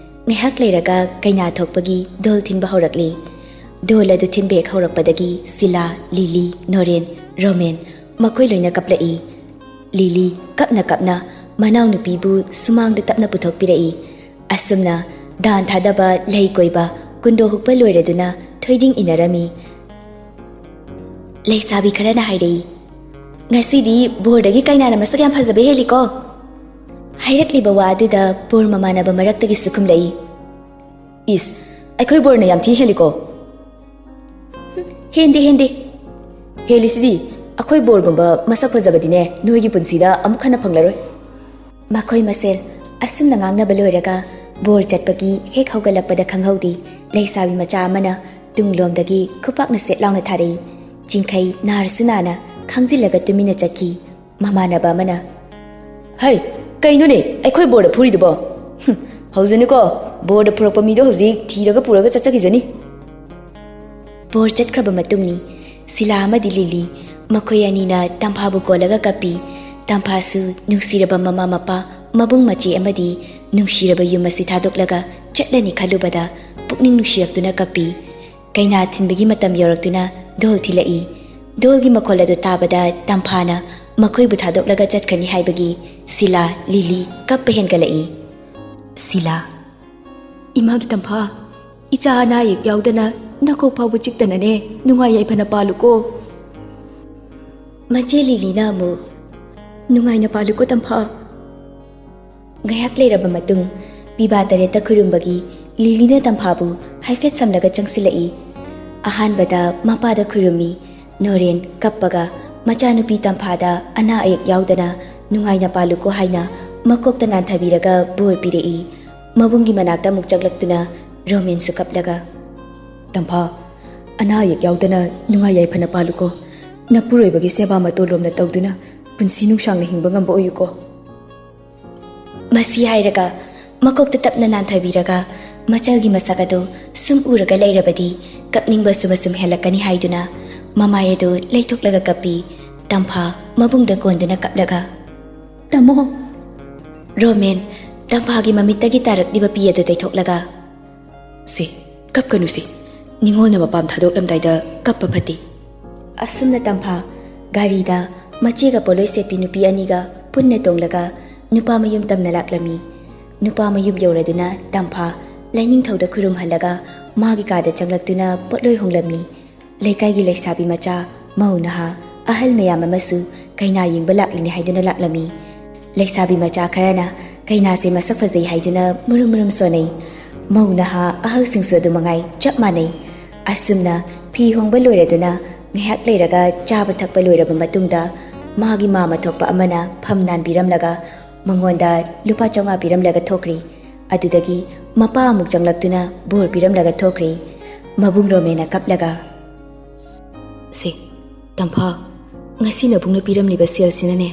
ꯉꯥꯏꯍꯥꯛ ꯂꯩꯔꯒ ꯀꯩꯅꯥ ꯊꯣꯛꯄꯒꯤ ꯙꯣꯜ ꯊꯤꯟꯕ ꯍꯧꯔꯛꯂꯤ꯫ ꯙꯣꯜ ꯑꯗꯨ ꯊꯤꯟꯕ ꯍꯦꯛ ꯍꯧꯔꯛꯄꯗꯒꯤ ꯁꯤꯂꯥ, ꯂꯤꯂꯤ, ꯅꯣꯔꯦꯟ, ꯔꯣꯃꯦꯟ ꯃꯈꯣꯏ ꯂꯣꯏꯅ ꯀꯞꯂꯛꯏ꯫ ꯂꯤꯂꯤ ꯀꯞꯅ ꯀꯞꯅ ꯃꯅꯥꯎꯅꯨꯄꯤꯕꯨ ꯁꯨꯃꯥꯡꯗ ꯇꯞꯅ ꯄꯨꯊꯣꯛꯄꯤꯔꯛꯏ꯫ ꯑꯁꯨꯝꯅ ꯗꯥꯟ ꯊꯥꯗꯕ, ꯂꯩ ꯀꯣꯏꯕ, ꯀꯨꯟꯗꯣ ꯍꯨꯛꯄ ꯂꯣꯏꯔꯗꯨꯅ ꯊꯣꯏꯗꯤꯡ ꯏꯟꯅꯔꯝꯃꯤ꯫ ꯂꯩꯁꯥꯕꯤ ꯈꯔꯅ ꯍꯥꯏꯔꯛꯏ, "ꯉꯁꯤꯗꯤ ꯕꯣꯔꯗꯒꯤ ꯀꯩꯅꯥꯅ ꯃꯁꯛ ꯌꯥꯝ ꯐꯖꯕ ꯍꯦꯜꯂꯤꯀꯣ?" ꯍꯥꯏꯔꯛꯂꯤꯕ ꯋꯥ ꯑꯗꯨꯗ ꯕꯣꯔ ꯃꯃꯥꯟꯅꯕ ꯃꯔꯛꯇꯒꯤꯁꯨ ꯈꯨꯝꯂꯛꯏ, "ꯏꯁ, ꯑꯩꯈꯣꯏ ꯕꯣꯔꯅ ꯌꯥꯝ ꯊꯤ ꯍꯦꯜꯂꯤꯀꯣ?" "ꯍꯦꯟꯗꯦ, ꯍꯦꯟꯗꯦ꯫ ꯍꯦꯜꯂꯤꯁꯤꯗꯤ ꯑꯩꯈꯣꯏ ꯕꯣꯔꯒꯨꯝꯕ ꯃꯁꯛ ꯐꯖꯕꯗꯤꯅꯦ ꯅꯣꯏꯒꯤ ꯄꯨꯟꯁꯤꯗ ꯑꯃꯨꯛ ꯍꯟꯅ ꯐꯪꯂꯔꯣꯏ꯫" ꯃꯈꯣꯏ ꯃꯁꯦꯜ ꯑꯁꯨꯝꯅ ꯉꯥꯡꯅꯕ ꯂꯣꯏꯔꯒ ꯕꯣꯔ ꯆꯠꯄꯒꯤ ꯍꯦꯛ ꯍꯧꯒꯠꯂꯛꯄꯗ ꯈꯪꯍꯧꯗꯦ ꯂꯩꯁꯥꯕꯤ ꯃꯆꯥ ꯑꯃꯅ ꯇꯨꯡꯂꯣꯝꯗꯒꯤ ꯈꯨꯄꯥꯛꯅ ꯁꯦꯠ ꯂꯥꯎꯅ ꯊꯥꯔꯛꯏ꯫ ꯆꯤꯡꯈꯩ ꯅꯥꯔꯁꯨ ꯅꯥꯅ ꯈꯥꯡꯖꯤꯜꯂꯒ ꯇꯨꯃꯤꯟꯅ ꯆꯠꯈꯤ꯫ ꯃꯃꯥꯟꯅꯕ ꯑꯃꯅ, "ꯍꯩ, ꯀꯩꯅꯣꯅꯦ, ꯑꯩꯈꯣꯏ ꯕꯣꯔꯗ ꯐꯨꯔꯤꯗꯨꯕꯣ? ꯍꯨꯝ, ꯍꯧꯖꯅꯨꯀꯣ, ꯕꯣꯔꯗ ꯐꯨꯔꯛꯄ ꯃꯤꯗꯣ ꯍꯧꯖꯤꯛ ꯊꯤꯔꯒ ꯄꯨꯔꯒ ꯆꯠꯆꯈꯤꯖꯅꯤ꯫" ꯕꯣꯔ ꯆꯠꯈ꯭ꯔꯕ ꯃꯇꯨꯡꯅꯤ꯫ ꯁꯤꯂꯥ ꯑꯃꯗꯤ ꯂꯤꯂꯤ ꯃꯈꯣꯏ ꯑꯅꯤꯅ ꯇꯝꯐꯥꯕꯨ ꯀꯣꯜꯂꯒ ꯀꯞꯄꯤ꯫ ꯇꯝꯐꯥꯁꯨ ꯅꯨꯡꯁꯤꯔꯕ ꯃꯃꯥ ꯃꯄꯥ, ꯃꯕꯨꯡ ꯃꯆꯦ ꯑꯃꯗꯤ ꯅꯨꯡꯁꯤꯔꯕ ꯌꯨꯝ ꯑꯁꯤ ꯊꯥꯗꯣꯛꯂꯒ ꯆꯠꯂꯅꯤ ꯈꯜꯂꯨꯕꯗ ꯄꯨꯛꯅꯤꯡ ꯅꯨꯡꯁꯤꯔꯛꯇꯨꯅ ꯀꯞꯄꯤ꯫ ꯀꯩꯅꯥ ꯊꯤꯟꯕꯒꯤ ꯃꯇꯝ ꯌꯧꯔꯛꯇꯨꯅ ꯙꯣꯜ ꯊꯤꯜꯂꯛꯏ꯫ ꯙꯣꯜꯒꯤ ꯃꯈꯣꯜ ꯑꯗꯨ ꯇꯥꯕꯗ ꯇꯝꯐꯥꯅ ꯃꯈꯣꯏꯕꯨ ꯊꯥꯗꯣꯛꯂꯒ ꯆꯠꯈ꯭ꯔꯅꯤ ꯍꯥꯏꯕꯒꯤ ꯁꯤꯂꯥ, ꯂꯤꯂꯤ ꯀꯞꯄ ꯍꯦꯟꯒꯠꯂꯛꯏ꯫ ꯁꯤꯂꯥ, "ꯏꯃꯥꯒꯤ ꯇꯝꯐꯥ, ꯏꯆꯥ ꯑꯅꯥ ꯑꯌꯦꯛ ꯌꯥꯎꯗꯅ ꯅꯀꯣꯛ ꯐꯥꯎꯕ ꯆꯤꯛꯇꯅꯅꯦ ꯅꯨꯡꯉꯥꯏ ꯌꯥꯏꯐꯅ ꯄꯥꯜꯂꯨꯀꯣ꯫" ꯃꯆꯦ ꯂꯤꯂꯤꯅ ꯑꯃꯨꯛ, "ꯅꯨꯡꯉꯥꯏꯅ ꯄꯥꯜꯂꯨꯀꯣ ꯇꯝꯐꯥ꯫" ꯉꯥꯏꯍꯥꯛ ꯂꯩꯔꯕ ꯃꯇꯨꯡ, ꯄꯤꯕꯥ ꯇꯔꯦꯠꯇ ꯈꯨꯔꯨꯝꯕꯒꯤ ꯂꯤꯂꯤꯅ ꯇꯝꯐꯥꯕꯨ ꯍꯥꯏꯐꯦꯠ ꯁꯝꯂꯒ ꯆꯪꯁꯤꯜꯂꯛꯏ꯫ ꯑꯍꯥꯟꯕꯗ ꯃꯄꯥꯗ ꯈꯨꯔꯨꯝꯃꯤ꯫ ꯅꯣꯔꯦꯟ ꯀꯞꯄꯒ ꯃꯆꯥꯅꯨꯄꯤ ꯇꯝꯐꯥꯗ ꯑꯅꯥ ꯑꯌꯦꯛ ꯌꯥꯎꯗꯅ ꯅꯨꯡꯉꯥꯏꯅ ꯄꯥꯜꯂꯨꯀꯣ ꯍꯥꯏꯅ ꯃꯀꯣꯛꯇ ꯅꯥꯟꯊꯕꯤꯔꯒ ꯕꯣꯔ ꯄꯤꯔꯛꯏ꯫ ꯃꯕꯨꯡꯒꯤ ꯃꯅꯥꯛꯇ ꯑꯃꯨꯛ ꯆꯪꯂꯛꯇꯨꯅ ꯔꯣꯃꯦꯟꯁꯨ ꯀꯞꯂꯒ, "ꯇꯝꯐꯥ, ꯑꯅꯥ ꯑꯌꯦꯛ ꯌꯥꯎꯗꯅ ꯅꯨꯡꯉꯥꯏ ꯌꯥꯏꯐꯅ ꯄꯥꯜꯂꯨꯀꯣ꯫ ꯅꯄꯨꯔꯣꯏꯕꯒꯤ ꯁꯦꯕꯥ ꯃꯇꯣꯂꯣꯝꯅ ꯇꯧꯗꯨꯅ ꯄꯨꯟꯁꯤ ꯅꯨꯡꯁꯥꯡꯅ ꯍꯤꯡꯕ ꯉꯝꯕ ꯑꯣꯏꯌꯨꯀꯣ꯫" ꯃꯁꯤ ꯍꯥꯏꯔꯒ ꯃꯀꯣꯛꯇ ꯇꯞꯅ ꯅꯥꯟꯊꯕꯤꯔꯒ ꯃꯆꯜꯒꯤ ꯃꯁꯛ ꯑꯗꯨ ꯁꯨꯝ ꯎꯔꯒ ꯂꯩꯔꯕꯗꯤ ꯀꯞꯅꯤꯡꯕꯁꯨ ꯃꯁꯨꯝ ꯍꯦꯜꯂꯛꯀꯅꯤ ꯍꯥꯏꯗꯨꯅ ꯃꯃꯥꯏ ꯑꯗꯨ ꯂꯩꯊꯣꯛꯂꯒ ꯀꯞꯄꯤ꯫ ꯇꯝꯐꯥ ꯃꯕꯨꯡꯗ ꯀꯣꯟꯗꯨꯅ ꯀꯞꯂꯒ, "ꯇꯥꯃꯣ!" ꯔꯣꯃꯦꯟ ꯇꯝꯐꯥꯒꯤ ꯃꯃꯤꯠꯇꯒꯤ ꯇꯥꯔꯛꯂꯤꯕ ꯄꯤ ꯑꯗꯨ ꯇꯩꯊꯣꯛꯂꯒ, "ꯁꯦ, ꯀꯞꯀꯅꯨꯁꯦ꯫ ꯅꯤꯉꯣꯜꯅ ꯃꯄꯥꯝ ꯊꯥꯗꯣꯛꯂꯝꯗꯥꯏꯗ ꯀꯞꯄ ꯐꯠꯇꯦ꯫" ꯑꯁꯨꯝꯅ ꯇꯝꯐꯥ ꯒꯥꯔꯤꯗ ꯃꯆꯦꯒ ꯄꯣꯠꯂꯣꯏ ꯁꯦꯠꯄꯤ ꯅꯨꯄꯤ ꯑꯅꯤꯒ ꯄꯨꯟꯅ ꯇꯣꯡꯂꯒ ꯅꯨꯄꯥ ꯃꯌꯨꯝ ꯇꯝꯅ ꯂꯥꯛꯂꯝꯃꯤ꯫ ꯅꯨꯄꯥ ꯃꯌꯨꯝ ꯌꯧꯔꯗꯨꯅ ꯇꯝꯐꯥ ꯂꯥꯏꯅꯤꯡꯊꯧꯗ ꯈꯨꯔꯨꯝꯍꯜꯂꯒ ꯃꯥꯒꯤ ꯀꯥꯗ ꯆꯪꯂꯛꯇꯨꯅ ꯄꯣꯠꯂꯣꯏ ꯍꯣꯡꯂꯝꯃꯤ꯫ ꯂꯩꯀꯥꯏꯒꯤ ꯂꯩꯁꯥꯕꯤ ꯃꯆꯥ, ꯃꯧ ꯅꯍꯥ, ꯑꯍꯜ ꯃꯌꯥꯝ ꯑꯃꯁꯨ ꯀꯩꯅꯥ ꯌꯦꯡꯕ ꯂꯥꯛꯂꯤꯅꯤ ꯍꯥꯏꯗꯨꯅ ꯂꯥꯛꯂꯝꯃꯤ꯫ ꯂꯩꯁꯥꯕꯤ ꯃꯆꯥ ꯈꯔꯅ ꯀꯩꯅꯥꯁꯦ ꯃꯁꯛ ꯐꯖꯩ ꯍꯥꯏꯗꯨꯅ ꯃꯨꯔꯨꯝ ꯃꯨꯔꯨꯝ ꯁꯣꯟꯅꯩ꯫ ꯃꯧ ꯅꯍꯥ ꯑꯍꯜꯁꯤꯡꯁꯨ ꯑꯗꯨ ꯃꯉꯥꯏ ꯆꯞ ꯃꯥꯟꯅꯩ꯫ ꯑꯁꯨꯝꯅ ꯐꯤ ꯍꯣꯡꯕ ꯂꯣꯏꯔꯗꯨꯅ ꯉꯥꯏꯍꯥꯛ ꯂꯩꯔꯒ ꯆꯥꯕ ꯊꯛꯄ ꯂꯣꯏꯔꯕ ꯃꯇꯨꯡꯗ ꯃꯥꯒꯤ ꯃꯥꯃ ꯊꯣꯛꯄ ꯑꯃꯅ ꯐꯝ ꯅꯥꯟꯕꯤꯔꯝꯂꯒ ꯃꯉꯣꯟꯗ ꯂꯨꯄꯥ ꯆꯥꯝꯃꯉꯥ ꯄꯤꯔꯝꯂꯒ ꯊꯣꯛꯈ꯭ꯔꯤ꯫ ꯑꯗꯨꯗꯒꯤ ꯃꯄꯥ ꯑꯃꯨꯛ ꯆꯪꯂꯛꯇꯨꯅ ꯕꯣꯔ ꯄꯤꯔꯝꯂꯒ ꯊꯣꯛꯈ꯭ꯔꯤ꯫ ꯃꯕꯨꯡ ꯔꯣꯃꯦꯅ ꯀꯞꯂꯒ, "ꯁꯦ, ꯇꯝꯐꯥ, ꯉꯁꯤ ꯅꯕꯨꯡꯅ ꯄꯤꯔꯝꯂꯤꯕ ꯁꯦꯜꯁꯤꯅꯅꯦ,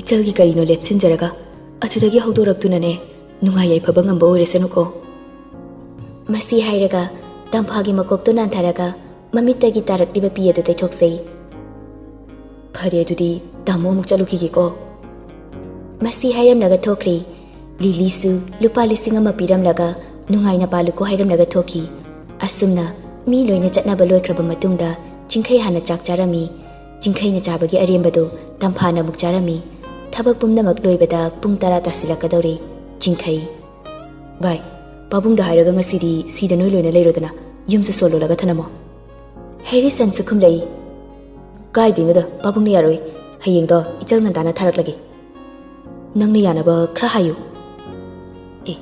ꯏꯆꯜꯒꯤ ꯀꯔꯤꯅꯣ ꯂꯦꯞꯁꯤꯟꯖꯔꯒ ꯑꯗꯨꯗꯒꯤ ꯍꯧꯗꯣꯔꯛꯇꯨꯅꯅꯦ, ꯅꯨꯡꯉꯥꯏ ꯌꯥꯏꯐꯕ ꯉꯝꯕ ꯑꯣꯏꯔꯁꯅꯨꯀꯣ꯫" ꯃꯁꯤ ꯍꯥꯏꯔꯒ ꯇꯝꯐꯥꯒꯤ ꯃꯀꯣꯛꯇꯨ ꯅꯥꯟꯊꯔꯒ ꯃꯃꯤꯠꯇꯒꯤ ꯇꯥꯔꯛꯂꯤꯕ ꯄꯤ ꯑꯗꯨ ꯇꯩꯊꯣꯛꯆꯩ꯫ "ꯐꯔꯦ, ꯑꯗꯨꯗꯤ ꯇꯥꯃꯣ ꯑꯃꯨꯛ ꯆꯠꯂꯨꯈꯤꯒꯦꯀꯣ꯫" ꯃꯁꯤ ꯍꯥꯏꯔꯝꯂꯒ ꯊꯣꯛꯈ꯭ꯔꯦ꯫ ꯂꯤꯂꯤꯁꯨ ꯂꯨꯄꯥ ꯂꯤꯁꯤꯡ ꯑꯃ ꯄꯤꯔꯝꯂꯒ ꯅꯨꯡꯉꯥꯏꯅ ꯄꯥꯜꯂꯨꯀꯣ ꯍꯥꯏꯔꯝꯂꯒ ꯊꯣꯛꯈꯤ꯫ ꯑꯁꯨꯝꯅ ꯃꯤ ꯂꯣꯏꯅ ꯆꯠꯅꯕ ꯂꯣꯏꯈ꯭ꯔꯕ ꯃꯇꯨꯡꯗ ꯆꯤꯡꯈꯩ ꯍꯥꯟꯅ ꯆꯥꯛ ꯆꯥꯔꯝꯃꯤ꯫ ꯆꯤꯡꯈꯩꯅ ꯆꯥꯕꯒꯤ ꯑꯔꯦꯝꯕꯗꯨ ꯇꯝꯐꯥꯅ ꯑꯃꯨꯛ ꯆꯥꯔꯝꯃꯤ꯫ ꯊꯕꯛ ꯄꯨꯝꯅꯃꯛ ꯂꯣꯏꯕꯗ ꯄꯨꯡ ꯇꯔꯥ ꯇꯥꯁꯤꯜꯂꯛꯀꯗꯧꯔꯦ꯫ ꯆꯤꯡꯈꯩ, "ꯚꯥꯏ, ꯄꯥꯕꯨꯡꯗ ꯍꯥꯏꯔꯒ ꯉꯁꯤꯗꯤ ꯁꯤꯗ ꯅꯣꯏ ꯂꯣꯏꯅ ꯂꯩꯔꯣꯗꯅ, ꯌꯨꯝꯁꯨ ꯁꯣ ꯂꯣꯜꯂꯒ ꯊꯅꯝꯃꯣ꯫" ꯍꯦꯔꯤꯁꯟꯁꯨ ꯈꯨꯝꯂꯛꯏ, "ꯀꯥꯏꯗꯩꯅꯣꯗ, ꯄꯥꯕꯨꯡꯅ ꯌꯥꯔꯣꯏ꯫ ꯍꯌꯦꯡꯗꯣ ꯏꯆꯜ ꯉꯟꯇꯥꯅ ꯊꯥꯔꯛꯂꯒꯦ꯫ ꯅꯪꯅ ꯌꯥꯅꯕ ꯈꯔ ꯍꯥꯏꯌꯨ꯫" "ꯑꯦ,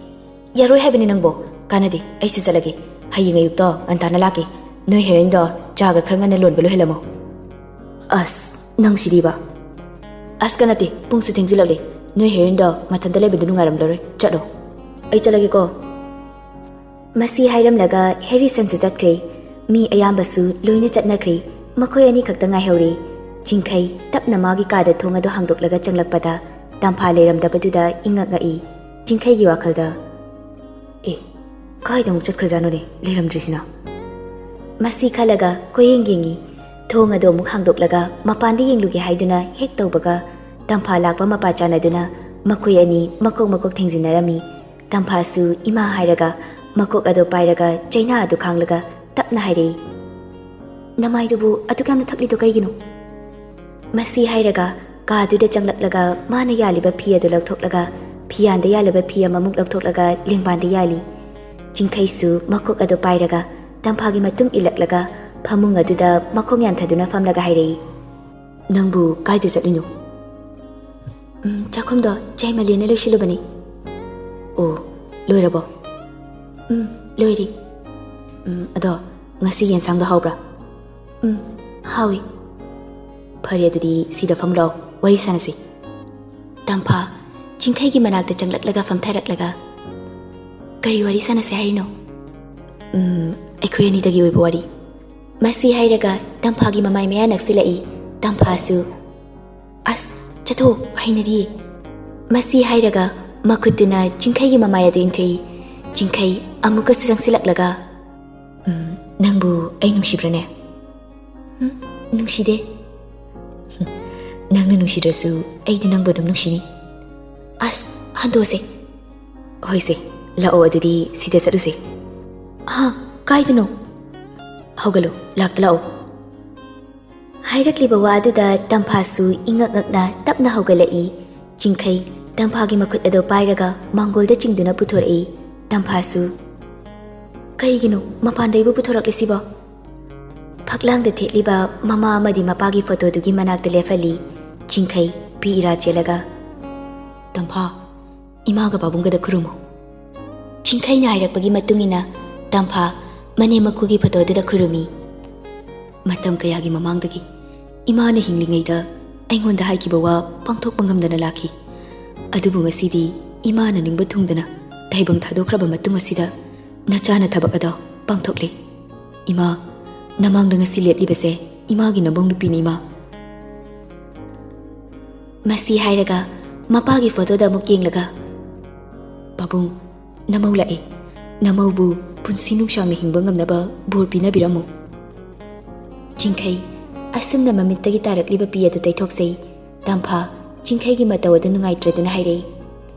ꯌꯥꯔꯣꯏ ꯍꯥꯏꯕꯅꯤ ꯅꯪꯕꯣ꯫ ꯀꯥꯟꯅꯗꯦ, ꯑꯩꯁꯨ ꯆꯠꯂꯒꯦ꯫ ꯍꯌꯦꯡ ꯑꯌꯨꯛꯇꯣ ꯉꯟꯇꯥꯅ ꯂꯥꯛꯀꯦ꯫ ꯅꯣꯏ ꯍꯦꯔꯣꯏꯟꯗꯣ ꯆꯥꯒ ꯈꯔ ꯉꯟꯅ ꯂꯣꯟꯕ ꯂꯣꯏꯍꯜꯂꯝꯃꯣ꯫" "ꯑꯁ, ꯅꯪ ꯁꯤꯗꯤꯕ!" "ꯑꯁ ꯀꯥꯟꯅꯗꯦ, ꯄꯨꯡꯁꯨ ꯊꯦꯡꯖꯤꯜꯂꯛꯂꯦ꯫ ꯅꯣꯏ ꯍꯦꯔꯣꯏꯟꯗꯣ ꯃꯊꯟꯇ ꯂꯩꯕꯗꯨ ꯅꯨꯡꯉꯥꯏꯔꯝꯂꯔꯣꯏ꯫ ꯆꯠꯂꯣ꯫ ꯑꯩ ꯆꯠꯂꯒꯦꯀꯣ꯫" ꯃꯁꯤ ꯍꯥꯏꯔꯝꯂꯒ ꯍꯦꯔꯤꯁꯟꯁꯨ ꯆꯠꯈ꯭ꯔꯦ꯫ ꯃꯤ ꯑꯌꯥꯝꯕꯁꯨ ꯂꯣꯏꯅ ꯆꯠꯅꯈ꯭ꯔꯦ꯫ ꯃꯈꯣꯏ ꯑꯅꯤꯈꯛꯇ ꯉꯥꯏꯍꯧꯔꯦ꯫ ꯆꯤꯡꯈꯩ ꯇꯞꯅ ꯃꯥꯒꯤ ꯀꯥꯗ ꯊꯣꯡ ꯑꯗꯨ ꯍꯥꯡꯗꯣꯛꯂꯒ ꯆꯪꯂꯛꯄꯗ ꯇꯝꯐꯥ ꯂꯩꯔꯝꯗꯕꯗꯨꯗ ꯏꯉꯛ ꯉꯛꯏ꯫ ꯆꯤꯡꯈꯩꯒꯤ ꯋꯥꯈꯜꯗ, "ꯑꯦ, ꯀꯥꯏꯗ ꯑꯃꯨꯛ ꯆꯠꯈ꯭ꯔꯖꯥꯠꯅꯣꯅꯦ, ꯂꯩꯔꯝꯗ꯭ꯔꯤꯁꯤꯅ? ꯃꯁꯤ ꯈꯜꯂꯒ ꯀꯣꯏꯌꯦꯡ ꯌꯦꯡꯉꯤ꯫ ꯊꯣꯡ ꯑꯗꯨ ꯑꯃꯨꯛ ꯍꯥꯡꯗꯣꯛꯂꯒ ꯃꯄꯥꯟꯗ ꯌꯦꯡꯂꯨꯒꯦ ꯍꯥꯏꯗꯨꯅ ꯍꯦꯛ ꯇꯧꯕꯒ, ꯇꯝꯐꯥ ꯂꯥꯛꯄ ꯃꯄꯥ ꯆꯥꯟꯅꯗꯨꯅ ꯃꯈꯣꯏ ꯑꯅꯤ ꯃꯀꯣꯛ ꯃꯀꯣꯛ ꯊꯦꯡꯖꯤꯟꯅꯔꯝꯃꯤ꯫ ꯇꯝꯐꯥꯁꯨ ꯏꯃꯥ ꯍꯥꯏꯔꯒ ꯃꯀꯣꯛ ꯑꯗꯨ ꯄꯥꯏꯔꯒ ꯆꯩꯅꯥ ꯑꯗꯨ ꯈꯥꯡꯂꯒ ꯇꯞꯅ ꯍꯥꯏꯔꯛꯏ, "ꯅꯃꯥꯏꯗꯨꯕꯨ ꯑꯗꯨꯛ ꯌꯥꯝꯅ ꯊꯛꯂꯤꯗꯣ ꯀꯩꯒꯤꯅꯣ?" ꯃꯁꯤ ꯍꯥꯏꯔꯒ ꯀꯥꯗꯨꯗ ꯆꯪꯂꯛꯂꯒ ꯃꯥꯅ ꯌꯥꯜꯂꯤꯕ ꯐꯤ ꯑꯗꯨ ꯂꯧꯊꯣꯛꯂꯒ, ꯐꯤꯌꯥꯟꯗ ꯌꯥꯜꯂꯤꯕ ꯐꯤ ꯑꯃꯃꯨꯛ ꯂꯧꯊꯣꯛꯂꯒ ꯂꯦꯡꯕꯥꯟꯗ ꯌꯥꯜꯂꯤ꯫ ꯆꯤꯡꯈꯩꯁꯨ ꯃꯀꯣꯛ ꯑꯗꯨ ꯄꯥꯏꯔꯒ ꯇꯝꯐꯥꯒꯤ ꯃꯇꯨꯡ ꯏꯜꯂꯛꯂꯒ ꯐꯃꯨꯡ ꯑꯗꯨꯗ ꯃꯈꯣꯡ ꯌꯥꯟꯊꯗꯨꯅ ꯐꯝꯂꯒ ꯍꯥꯏꯔꯛꯏ, "ꯅꯪꯕꯨ ꯀꯥꯏꯗ ꯆꯠꯂꯤꯅꯣ?" "ꯎꯝ, ꯆꯥꯛꯈꯨꯝꯗꯣ ꯆꯩꯃꯂꯤꯅ ꯂꯣꯏꯁꯤꯜꯂꯨꯕꯅꯤ꯫" "ꯑꯣ, ꯂꯣꯏꯔꯕꯣ?" "ꯎꯝ, ꯂꯣꯏꯔꯦ꯫" "ꯎꯝ, ꯑꯗꯣ ꯉꯁꯤ ꯌꯦꯟꯁꯥꯡꯗꯣ ꯍꯥꯎꯕ꯭ꯔꯥ?" "ꯎꯝ, ꯍꯥꯎꯏ꯫" "ꯐꯔꯦ, ꯑꯗꯨꯗꯤ ꯁꯤꯗ ꯐꯝꯂꯣ, ꯋꯥꯔꯤ ꯁꯥꯟꯅꯁꯤ꯫" ꯇꯝꯐꯥ ꯆꯤꯡꯈꯩꯒꯤ ꯃꯅꯥꯛꯇ ꯆꯪꯂꯛꯂꯒ ꯐꯝꯊꯔꯛꯂꯒ, "ꯀꯔꯤ ꯋꯥꯔꯤ ꯁꯥꯟꯅꯁꯦ ꯍꯥꯏꯔꯤꯅꯣ?" "ꯎꯝ, ꯑꯩꯈꯣꯏ ꯑꯅꯤꯗꯒꯤ ꯑꯣꯏꯕ ꯋꯥꯔꯤ꯫" ꯃꯁꯤ ꯍꯥꯏꯔꯒ ꯇꯝꯐꯥꯒꯤ ꯃꯃꯥꯏ ꯃꯌꯥ ꯅꯛꯁꯤꯜꯂꯛꯏ꯫ ꯇꯝꯐꯥꯁꯨ, "ꯑꯁ, ꯆꯠꯊꯣꯛ, ꯍꯩꯅꯗꯤꯌꯦ꯫" ꯃꯁꯤ ꯍꯥꯏꯔꯒ ꯃꯈꯨꯠꯇꯨꯅ ꯆꯤꯡꯈꯩꯒꯤ ꯃꯃꯥꯏ ꯑꯗꯨ ꯏꯟꯊꯣꯛꯏ꯫ ꯆꯤꯡꯈꯩ ꯑꯃꯨꯛꯀꯁꯨ ꯆꯪꯁꯤꯜꯂꯛꯂꯒ, "ꯎꯝ, ꯅꯪꯕꯨ ꯑꯩ ꯅꯨꯡꯁꯤꯕ꯭ꯔꯅꯦ?" "ꯎꯝ, ꯅꯨꯡꯁꯤꯗꯦ꯫" "ꯅꯪꯅ ꯅꯨꯡꯁꯤꯗ꯭ꯔꯁꯨ ꯑꯩꯗꯤ ꯅꯪꯕꯨ ꯑꯗꯨꯝ ꯅꯨꯡꯁꯤꯅꯤ꯫" "ꯑꯁ, ꯍꯟꯗꯣꯛꯑꯁꯦ꯫" "ꯍꯣꯏꯁꯦ, ꯂꯥꯛꯑꯣ, ꯑꯗꯨꯗꯤ ꯁꯤꯗ ꯆꯠꯂꯨꯁꯦ꯫" "ꯑꯥ, ꯀꯥꯏꯗꯅꯣ?" "ꯍꯧꯒꯠꯂꯨ, ꯂꯥꯛꯇ ꯂꯥꯛꯑꯣ꯫" ꯍꯥꯏꯔꯛꯂꯤꯕ ꯋꯥ ꯑꯗꯨꯗ ꯇꯝꯐꯥꯁꯨ ꯏꯉꯛ ꯉꯛꯅ ꯇꯞꯅ ꯍꯧꯒꯠꯂꯛꯏ꯫ ꯆꯤꯡꯈꯩ ꯇꯝꯐꯥꯒꯤ ꯃꯈꯨꯠ ꯑꯗꯨ ꯄꯥꯏꯔꯒ ꯃꯥꯡꯒꯣꯜꯗ ꯆꯤꯡꯗꯨꯅ ꯄꯨꯊꯣꯔꯛꯏ꯫ ꯇꯝꯐꯥꯁꯨ, "ꯀꯔꯤꯒꯤꯅꯣ ꯃꯄꯥꯟꯗ ꯑꯩꯕꯨ ꯄꯨꯊꯣꯔꯛꯂꯤꯁꯤꯕꯣ?" ꯐꯛꯂꯥꯡꯗ ꯊꯦꯠꯂꯤꯕ ꯃꯃꯥ ꯑꯃꯗꯤ ꯃꯄꯥꯒꯤ ꯐꯣꯇꯣꯗꯨꯒꯤ ꯃꯅꯥꯛꯇ ꯂꯦꯞꯍꯜꯂꯤ꯫ ꯆꯤꯡꯈꯩ ꯄꯤ ꯏꯔꯥ ꯆꯦꯜꯂꯒ, "ꯇꯝꯐꯥ, ꯏꯃꯥꯒ ꯄꯥꯕꯨꯡꯒꯗ ꯈꯨꯔꯨꯝꯃꯨ꯫" ꯆꯤꯡꯈꯩꯅ ꯍꯥꯏꯔꯛꯄꯒꯤ ꯃꯇꯨꯡ ꯏꯟꯅ ꯇꯝꯐꯥ ꯃꯅꯦꯝ ꯃꯀꯨꯒꯤ ꯐꯣꯇꯣꯗꯨꯗ ꯈꯨꯔꯨꯝꯃꯤ꯫ "ꯃꯇꯝ ꯀꯌꯥꯒꯤ ꯃꯃꯥꯡꯗꯒꯤ ꯏꯃꯥꯅ ꯍꯤꯡꯂꯤꯉꯩꯗ ꯑꯩꯉꯣꯟꯗ ꯍꯥꯏꯈꯤꯕ ꯋꯥ ꯄꯥꯡꯊꯣꯛꯄ ꯉꯝꯗꯅ ꯂꯥꯛꯈꯤ꯫ ꯑꯗꯨꯕꯨ ꯉꯁꯤꯗꯤ ꯏꯃꯥꯅ ꯅꯤꯡꯕ ꯊꯨꯡꯗꯅ ꯇꯥꯏꯕꯪ ꯊꯥꯗꯣꯛꯈ꯭ꯔꯕ ꯃꯇꯨꯡ ꯑꯁꯤꯗ ꯅꯆꯥꯅ ꯊꯕꯛ ꯑꯗꯣ ꯄꯥꯡꯊꯣꯛꯂꯦ꯫ ꯏꯃꯥ, ꯅꯃꯥꯡꯗ ꯉꯁꯤ ꯂꯦꯞꯂꯤꯕꯁꯦ ꯏꯃꯥꯒꯤ ꯅꯃꯧ ꯅꯨꯄꯤꯅꯤ, ꯏꯃꯥ꯫" ꯃꯁꯤ ꯍꯥꯏꯔꯒ ꯃꯄꯥꯒꯤ ꯐꯣꯇꯣꯗ ꯑꯃꯨꯛ ꯌꯦꯡꯂꯒ, "ꯄꯥꯕꯨꯡ, ꯅꯃꯧ ꯂꯥꯛꯑꯦ꯫ ꯅꯃꯧꯕꯨ ꯄꯨꯟꯁꯤ ꯅꯨꯡꯁꯥꯡꯅ ꯍꯤꯡꯕ ꯉꯝꯅꯕ ꯕꯣꯔ ꯄꯤꯅꯕꯤꯔꯝꯃꯨ꯫ ꯆꯤꯡꯈꯩ ꯑꯁꯨꯝꯅ ꯃꯃꯤꯠꯇꯒꯤ ꯇꯥꯔꯛꯂꯤꯕ ꯄꯤ ꯑꯗꯨ ꯇꯩꯊꯣꯛꯆꯩ꯫ ꯇꯝꯐꯥ ꯆꯤꯡꯈꯩꯒꯤ ꯃꯇꯧ ꯑꯗꯨ ꯅꯨꯡꯉꯥꯏꯇ꯭ꯔꯗꯨꯅ ꯍꯥꯏꯔꯛꯏ,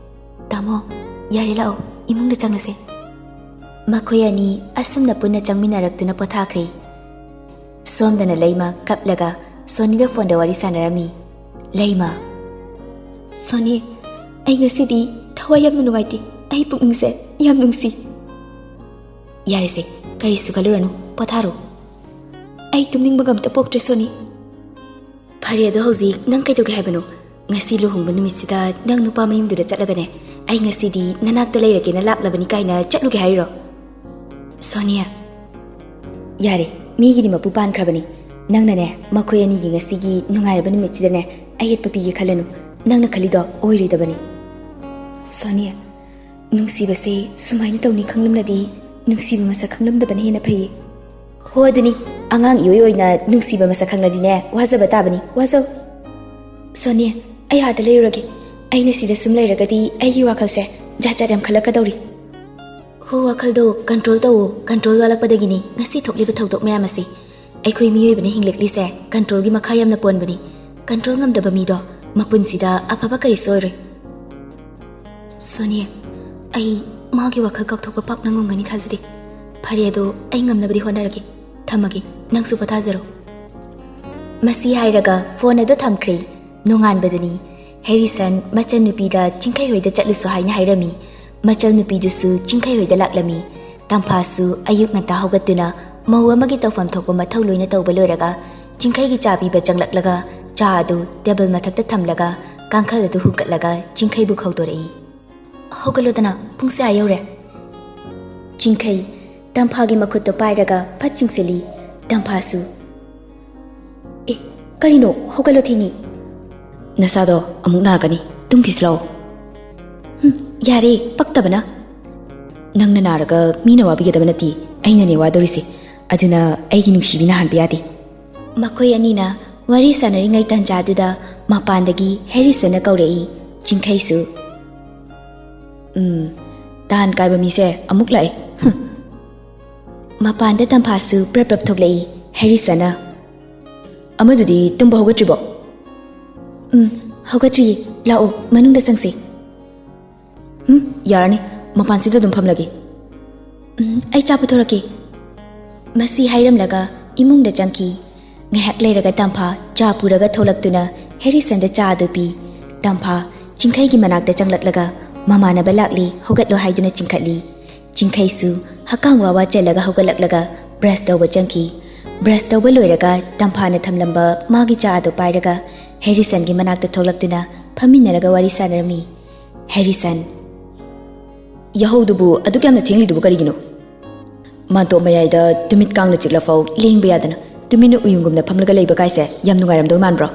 "ꯇꯥꯃꯣ, ꯌꯥꯔꯦ, ꯂꯥꯛꯑꯣ, ꯏꯃꯨꯡꯗ ꯆꯪꯂꯁꯦ꯫" ꯃꯈꯣꯏ ꯑꯅꯤ ꯑꯁꯨꯝꯅ ꯄꯨꯟꯅ ꯆꯪꯃꯤꯟꯅꯔꯛꯇꯨꯅ ꯄꯣꯊꯥꯈ꯭ꯔꯦ꯫ ꯁꯣꯝꯗꯅ ꯂꯩꯃ ꯀꯞꯂꯒ ꯁꯣꯅꯤꯒ ꯐꯣꯟꯗ ꯋꯥꯔꯤ ꯁꯥꯟꯅꯔꯝꯃꯤ꯫ ꯂꯩꯃ, "ꯁꯣꯅꯤ, ꯑꯩ ꯉꯁꯤꯗꯤ ꯊꯋꯥꯏ ꯌꯥꯝꯅ ꯅꯨꯡꯉꯥꯏꯇꯦ꯫ ꯑꯩ ꯄꯨꯛꯅꯤꯡꯁꯦ ꯌꯥꯝ ꯅꯨꯡꯁꯤ꯫" "ꯌꯥꯔꯦꯁꯦ, ꯀꯔꯤꯁꯨ ꯈꯜꯂꯨꯔꯅꯨ, ꯄꯣꯊꯥꯔꯣ꯫" "ꯑꯩ ꯇꯨꯝꯅꯤꯡꯕꯒ ꯑꯝꯇ ꯄꯣꯛꯇ꯭ꯔꯦ, ꯁꯣꯅꯤ꯫" "ꯐꯔꯦ, ꯑꯗꯣ ꯍꯧꯖꯤꯛ ꯅꯪ ꯀꯩꯗꯧꯒꯦ ꯍꯥꯏꯕꯅꯣ? ꯉꯁꯤ ꯂꯨꯍꯣꯡꯕ ꯅꯨꯃꯤꯠꯁꯤꯗ ꯅꯪ ꯅꯨꯄꯥ ꯃꯌꯨꯝꯗꯨꯗ ꯆꯠꯂꯒꯅꯦ, 'ꯑꯩ ꯉꯁꯤꯗꯤ ꯅꯅꯥꯛꯇ ꯂꯩꯔꯒꯦꯅ ꯂꯥꯛꯂꯕꯅꯤ' ꯀꯥꯏꯅ ꯆꯠꯂꯨꯒꯦ ꯍꯥꯏꯔꯤꯔꯣ?" "ꯁꯣꯅꯤꯌꯥ, ꯌꯥꯔꯦ, ꯃꯤꯒꯤꯗꯤ ꯃꯄꯨ ꯄꯥꯟꯈ꯭ꯔꯕꯅꯤ꯫ ꯅꯪꯅꯅꯦ, ꯃꯈꯣꯏ ꯑꯅꯤꯒꯤ ꯉꯁꯤꯒꯤ ꯅꯨꯡꯉꯥꯏꯔꯕ ꯅꯨꯃꯤꯠꯁꯤꯗꯅꯦ, ꯑꯌꯦꯠꯄ ꯄꯤꯒꯦ ꯈꯜꯂꯅꯨ꯫ ꯅꯪꯅ ꯈꯜꯂꯤꯗꯣ ꯑꯣꯏꯔꯣꯏꯗꯕꯅꯤ꯫" "ꯁꯣꯅꯤꯌꯥ, ꯅꯨꯡꯁꯤꯕꯁꯦ ꯁꯨꯃꯥꯏꯅ ꯇꯧꯅꯤ ꯈꯪꯂꯝꯂꯗꯤ, ꯅꯨꯡꯁꯤꯕ ꯃꯁꯛ ꯈꯪꯂꯝꯗꯕꯅ ꯍꯦꯟꯅ ꯐꯩꯌꯦ꯫" "ꯍꯣ, ꯑꯗꯨꯅꯤ, ꯑꯉꯥꯡ ꯏꯑꯣꯏ ꯑꯣꯏꯅ ꯅꯨꯡꯁꯤꯕ ꯃꯁꯛ ꯈꯪꯂꯗꯤꯅꯦ, ꯋꯥꯖꯕ ꯇꯥꯕꯅꯤ, ꯋꯥꯖꯧ꯫" "ꯁꯣꯅꯤꯌꯥ, ꯑꯩ ꯑꯥꯗ ꯂꯩꯔꯨꯔꯒꯦ꯫ ꯑꯩꯅ ꯁꯤꯗ ꯁꯨꯝ ꯂꯩꯔꯒꯗꯤ ꯑꯩꯒꯤ ꯋꯥꯈꯜꯁꯦ ꯖꯥꯠ ꯖꯥꯠ ꯌꯥꯝ ꯈꯜꯂꯛꯀꯗꯧꯔꯤ꯫" "ꯍꯣ, ꯋꯥꯈꯜꯗꯣ ꯀꯟꯇ꯭ꯔꯣꯜ ꯇꯧꯋꯣ꯫ ꯀꯟꯇ꯭ꯔꯣꯜ ꯋꯥꯠꯂꯛꯄꯗꯒꯤꯅꯤ ꯉꯁꯤ ꯊꯣꯛꯂꯤꯕ ꯊꯧꯗꯣꯛ ꯃꯌꯥꯝ ꯑꯁꯤ꯫ ꯑꯩꯈꯣꯏ ꯃꯤꯑꯣꯏꯕꯅ ꯍꯤꯡꯂꯛꯂꯤꯁꯦ ꯀꯟꯇ꯭ꯔꯣꯜꯒꯤ ꯃꯈꯥ ꯌꯥꯝꯅ ꯄꯣꯟꯕꯅꯤ꯫ ꯀꯟꯇ꯭ꯔꯣꯜ ꯉꯝꯗꯕ ꯃꯤꯗꯣ ꯃꯄꯨꯟꯁꯤꯗ ꯑꯐꯕ ꯀꯔꯤꯁꯨ ꯑꯣꯏꯔꯣꯏ꯫" "ꯁꯣꯅꯤ, ꯑꯩ ꯃꯥꯒꯤ ꯋꯥꯈꯜ ꯀꯥꯎꯊꯣꯛꯄ ꯄꯥꯛꯅ ꯉꯝꯒꯅꯤ ꯊꯥꯖꯗꯦ꯫ ꯐꯔꯦ, ꯑꯗꯣ ꯑꯩ ꯉꯝꯅꯕꯗꯤ ꯍꯣꯠꯅꯔꯒꯦ꯫ ꯊꯝꯃꯒꯦ, ꯅꯪꯁꯨ ꯄꯣꯊꯥꯖꯔꯣ꯫" ꯃꯁꯤ ꯍꯥꯏꯔꯒ ꯐꯣꯟ ꯑꯗꯨ ꯊꯝꯈ꯭ꯔꯦ꯫ ꯅꯣꯡꯉꯥꯟꯕꯗꯅꯤ ꯍꯦꯔꯤꯁꯟ ꯃꯆꯟꯅꯨꯄꯤꯗ ꯆꯤꯡꯈꯩ ꯍꯣꯏꯗ ꯆꯠꯂꯨꯁꯣ ꯍꯥꯏꯅ ꯍꯥꯏꯔꯝꯃꯤ꯫ ꯃꯆꯟꯅꯨꯄꯤꯗꯨꯁꯨ ꯆꯤꯡꯈꯩ ꯍꯣꯏꯗ ꯂꯥꯛꯂꯝꯃꯤ꯫ ꯇꯝꯐꯥꯁꯨ ꯑꯌꯨꯛ ꯉꯟꯇꯥ ꯍꯧꯒꯠꯇꯨꯅ ꯃꯧ ꯑꯃꯒꯤ ꯇꯧꯐꯝ ꯊꯣꯛꯄ ꯃꯊꯧ ꯂꯣꯏꯅ ꯇꯧꯕ ꯂꯣꯏꯔꯒ ꯆꯤꯡꯈꯩꯒꯤ ꯆꯥ ꯄꯤꯕ ꯆꯪꯂꯛꯂꯒ ꯆꯥ ꯑꯗꯨ ꯇꯦꯕꯜ ꯃꯊꯛꯇ ꯊꯝꯂꯒ ꯀꯥꯡꯈꯜ ꯑꯗꯨ ꯍꯨꯒꯠꯂꯒ ꯆꯤꯡꯈꯩꯕꯨ ꯍꯧꯗꯣꯔꯛꯏ꯫ "ꯍꯧꯒꯠꯂꯣꯗꯅ, ꯄꯨꯡꯁꯦ ꯑꯥ ꯌꯧꯔꯦ꯫" ꯆꯤꯡꯈꯩ ꯇꯝꯐꯥꯒꯤ ꯃꯈꯨꯠꯇꯣ ꯄꯥꯏꯔꯒ ꯐꯠ ꯆꯤꯡꯁꯤꯜꯂꯤ꯫ ꯇꯝꯐꯥꯁꯨ, "ꯑꯦ, ꯀꯔꯤꯅꯣ? ꯍꯧꯒꯠꯂꯣ, ꯊꯦꯡꯉꯤ꯫" "ꯅꯁꯥꯗꯣ ꯑꯃꯨꯛ ꯅꯥꯔꯛꯀꯅꯤ, ꯇꯨꯝꯈꯤꯁꯤ ꯂꯥꯛꯑꯣ꯫" "ꯍꯨꯝ, ꯌꯥꯔꯦ, ꯄꯛꯇꯕꯅ꯫" "ꯅꯪꯅ ꯅꯥꯔꯒ ꯃꯤꯅ ꯋꯥꯕꯤꯒꯗꯕ ꯅꯠꯇꯦ, ꯑꯩꯅꯅꯦ ꯋꯥꯗꯧꯔꯤꯁꯦ꯫ ꯑꯗꯨꯅ ꯑꯩꯒꯤ ꯅꯨꯡꯁꯤꯕꯤ ꯅꯥꯍꯟꯕ ꯌꯥꯗꯦ꯫" ꯃꯈꯣꯏ ꯑꯅꯤꯅ ꯋꯥꯔꯤ ꯁꯥꯟꯅꯔꯤꯉꯩ ꯇꯟꯖꯥꯗꯨꯗ ꯃꯄꯥꯟꯗꯒꯤ ꯍꯦꯔꯤꯁꯟꯅ ꯀꯧꯔꯛꯏ꯫ ꯆꯤꯡꯈꯩꯁꯨ, "ꯎꯝ, ꯇꯥꯟ ꯀꯥꯏꯕ ꯃꯤꯁꯦ ꯑꯃꯨꯛ ꯂꯥꯛꯑꯦ꯫ ꯍꯨꯝ꯫ ꯃꯄꯥꯟꯗ ꯇꯝꯐꯥꯁꯨ ꯄ꯭ꯔꯞ ꯄ꯭ꯔꯞ ꯊꯣꯛꯂꯛꯏ꯫ ꯍꯦꯔꯤꯁꯟꯅ, "ꯑꯃꯗꯨꯗꯤ ꯇꯨꯝꯕ ꯍꯧꯒꯠꯇ꯭ꯔꯤꯕꯣ?" "ꯎꯝ, ꯍꯧꯒꯠꯇ꯭ꯔꯤꯌꯦ꯫ ꯂꯥꯛꯑꯣ, ꯃꯅꯨꯡꯗ ꯆꯪꯁꯦ꯫" "ꯎꯝ, ꯌꯥꯔꯅꯤ꯫ ꯃꯄꯥꯟꯁꯤꯗ ꯑꯗꯨꯝ ꯐꯝꯂꯒꯦ꯫" "ꯎꯝ, ꯑꯩ ꯆꯥ ꯄꯨꯊꯣꯔꯛꯀꯦ꯫" ꯃꯁꯤ ꯍꯥꯏꯔꯝꯂꯒ ꯏꯃꯨꯡꯗ ꯆꯪꯈꯤ꯫ ꯉꯥꯏꯍꯥꯛ ꯂꯩꯔꯒ ꯇꯝꯐꯥ ꯆꯥ ꯄꯨꯔꯒ ꯊꯣꯛꯂꯛꯇꯨꯅ ꯍꯦꯔꯤꯁꯟꯗ ꯆꯥ ꯑꯗꯨ ꯄꯤ꯫ ꯇꯝꯐꯥ ꯆꯤꯡꯈꯩꯒꯤ ꯃꯅꯥꯛꯇ ꯆꯪꯂꯛꯂꯒ, "ꯃꯃꯥꯟꯅꯕ ꯂꯥꯛꯂꯤ, ꯍꯧꯒꯠꯂꯣ" ꯍꯥꯏꯗꯨꯅ ꯆꯤꯡꯈꯠꯂꯤ꯫ ꯆꯤꯡꯈꯩꯁꯨ ꯍꯛꯀꯥꯝ ꯋꯥ ꯋꯥ ꯆꯜꯂꯒ ꯍꯧꯒꯠꯂꯛꯂꯒ ꯕ꯭ꯔꯁ ꯇꯧꯕ ꯆꯪꯈꯤ꯫ ꯕ꯭ꯔꯁ ꯇꯧꯕ ꯂꯣꯏꯔꯒ ꯇꯝꯐꯥꯅ ꯊꯝꯂꯝꯕ ꯃꯥꯒꯤ ꯆꯥ ꯑꯗꯨ ꯄꯥꯏꯔꯒ ꯍꯦꯔꯤꯁꯟꯒꯤ ꯃꯅꯥꯛꯇ ꯊꯣꯛꯂꯛꯇꯨꯅ ꯐꯝꯃꯤꯟꯅꯔꯒ ꯋꯥꯔꯤ ꯁꯥꯟꯅꯔꯝꯃꯤ꯫ ꯍꯦꯔꯤꯁꯟ, "ꯌꯥꯍꯧꯗꯨꯕꯨ ꯑꯗꯨꯛ ꯌꯥꯝꯅ ꯊꯦꯡꯂꯤꯗꯨꯕꯨ ꯀꯔꯤꯒꯤꯅꯣ? ꯃꯥꯟꯇꯣꯞ ꯃꯌꯥꯏꯗ ꯇꯨꯃꯤꯠ ꯀꯥꯡꯅ ꯆꯤꯛꯂꯐꯥꯎ ꯂꯦꯡꯕ ꯌꯥꯗꯅ ꯇꯨꯃꯤꯟꯅ ꯎꯌꯨꯡꯒꯨꯝꯅ ꯐꯝꯂꯒ ꯂꯩꯕ ꯀꯥꯏꯁꯦ ꯌꯥꯝ ꯅꯨꯡꯉꯥꯏꯔꯝꯗꯧ ꯃꯥꯟꯕ꯭ꯔꯣ?"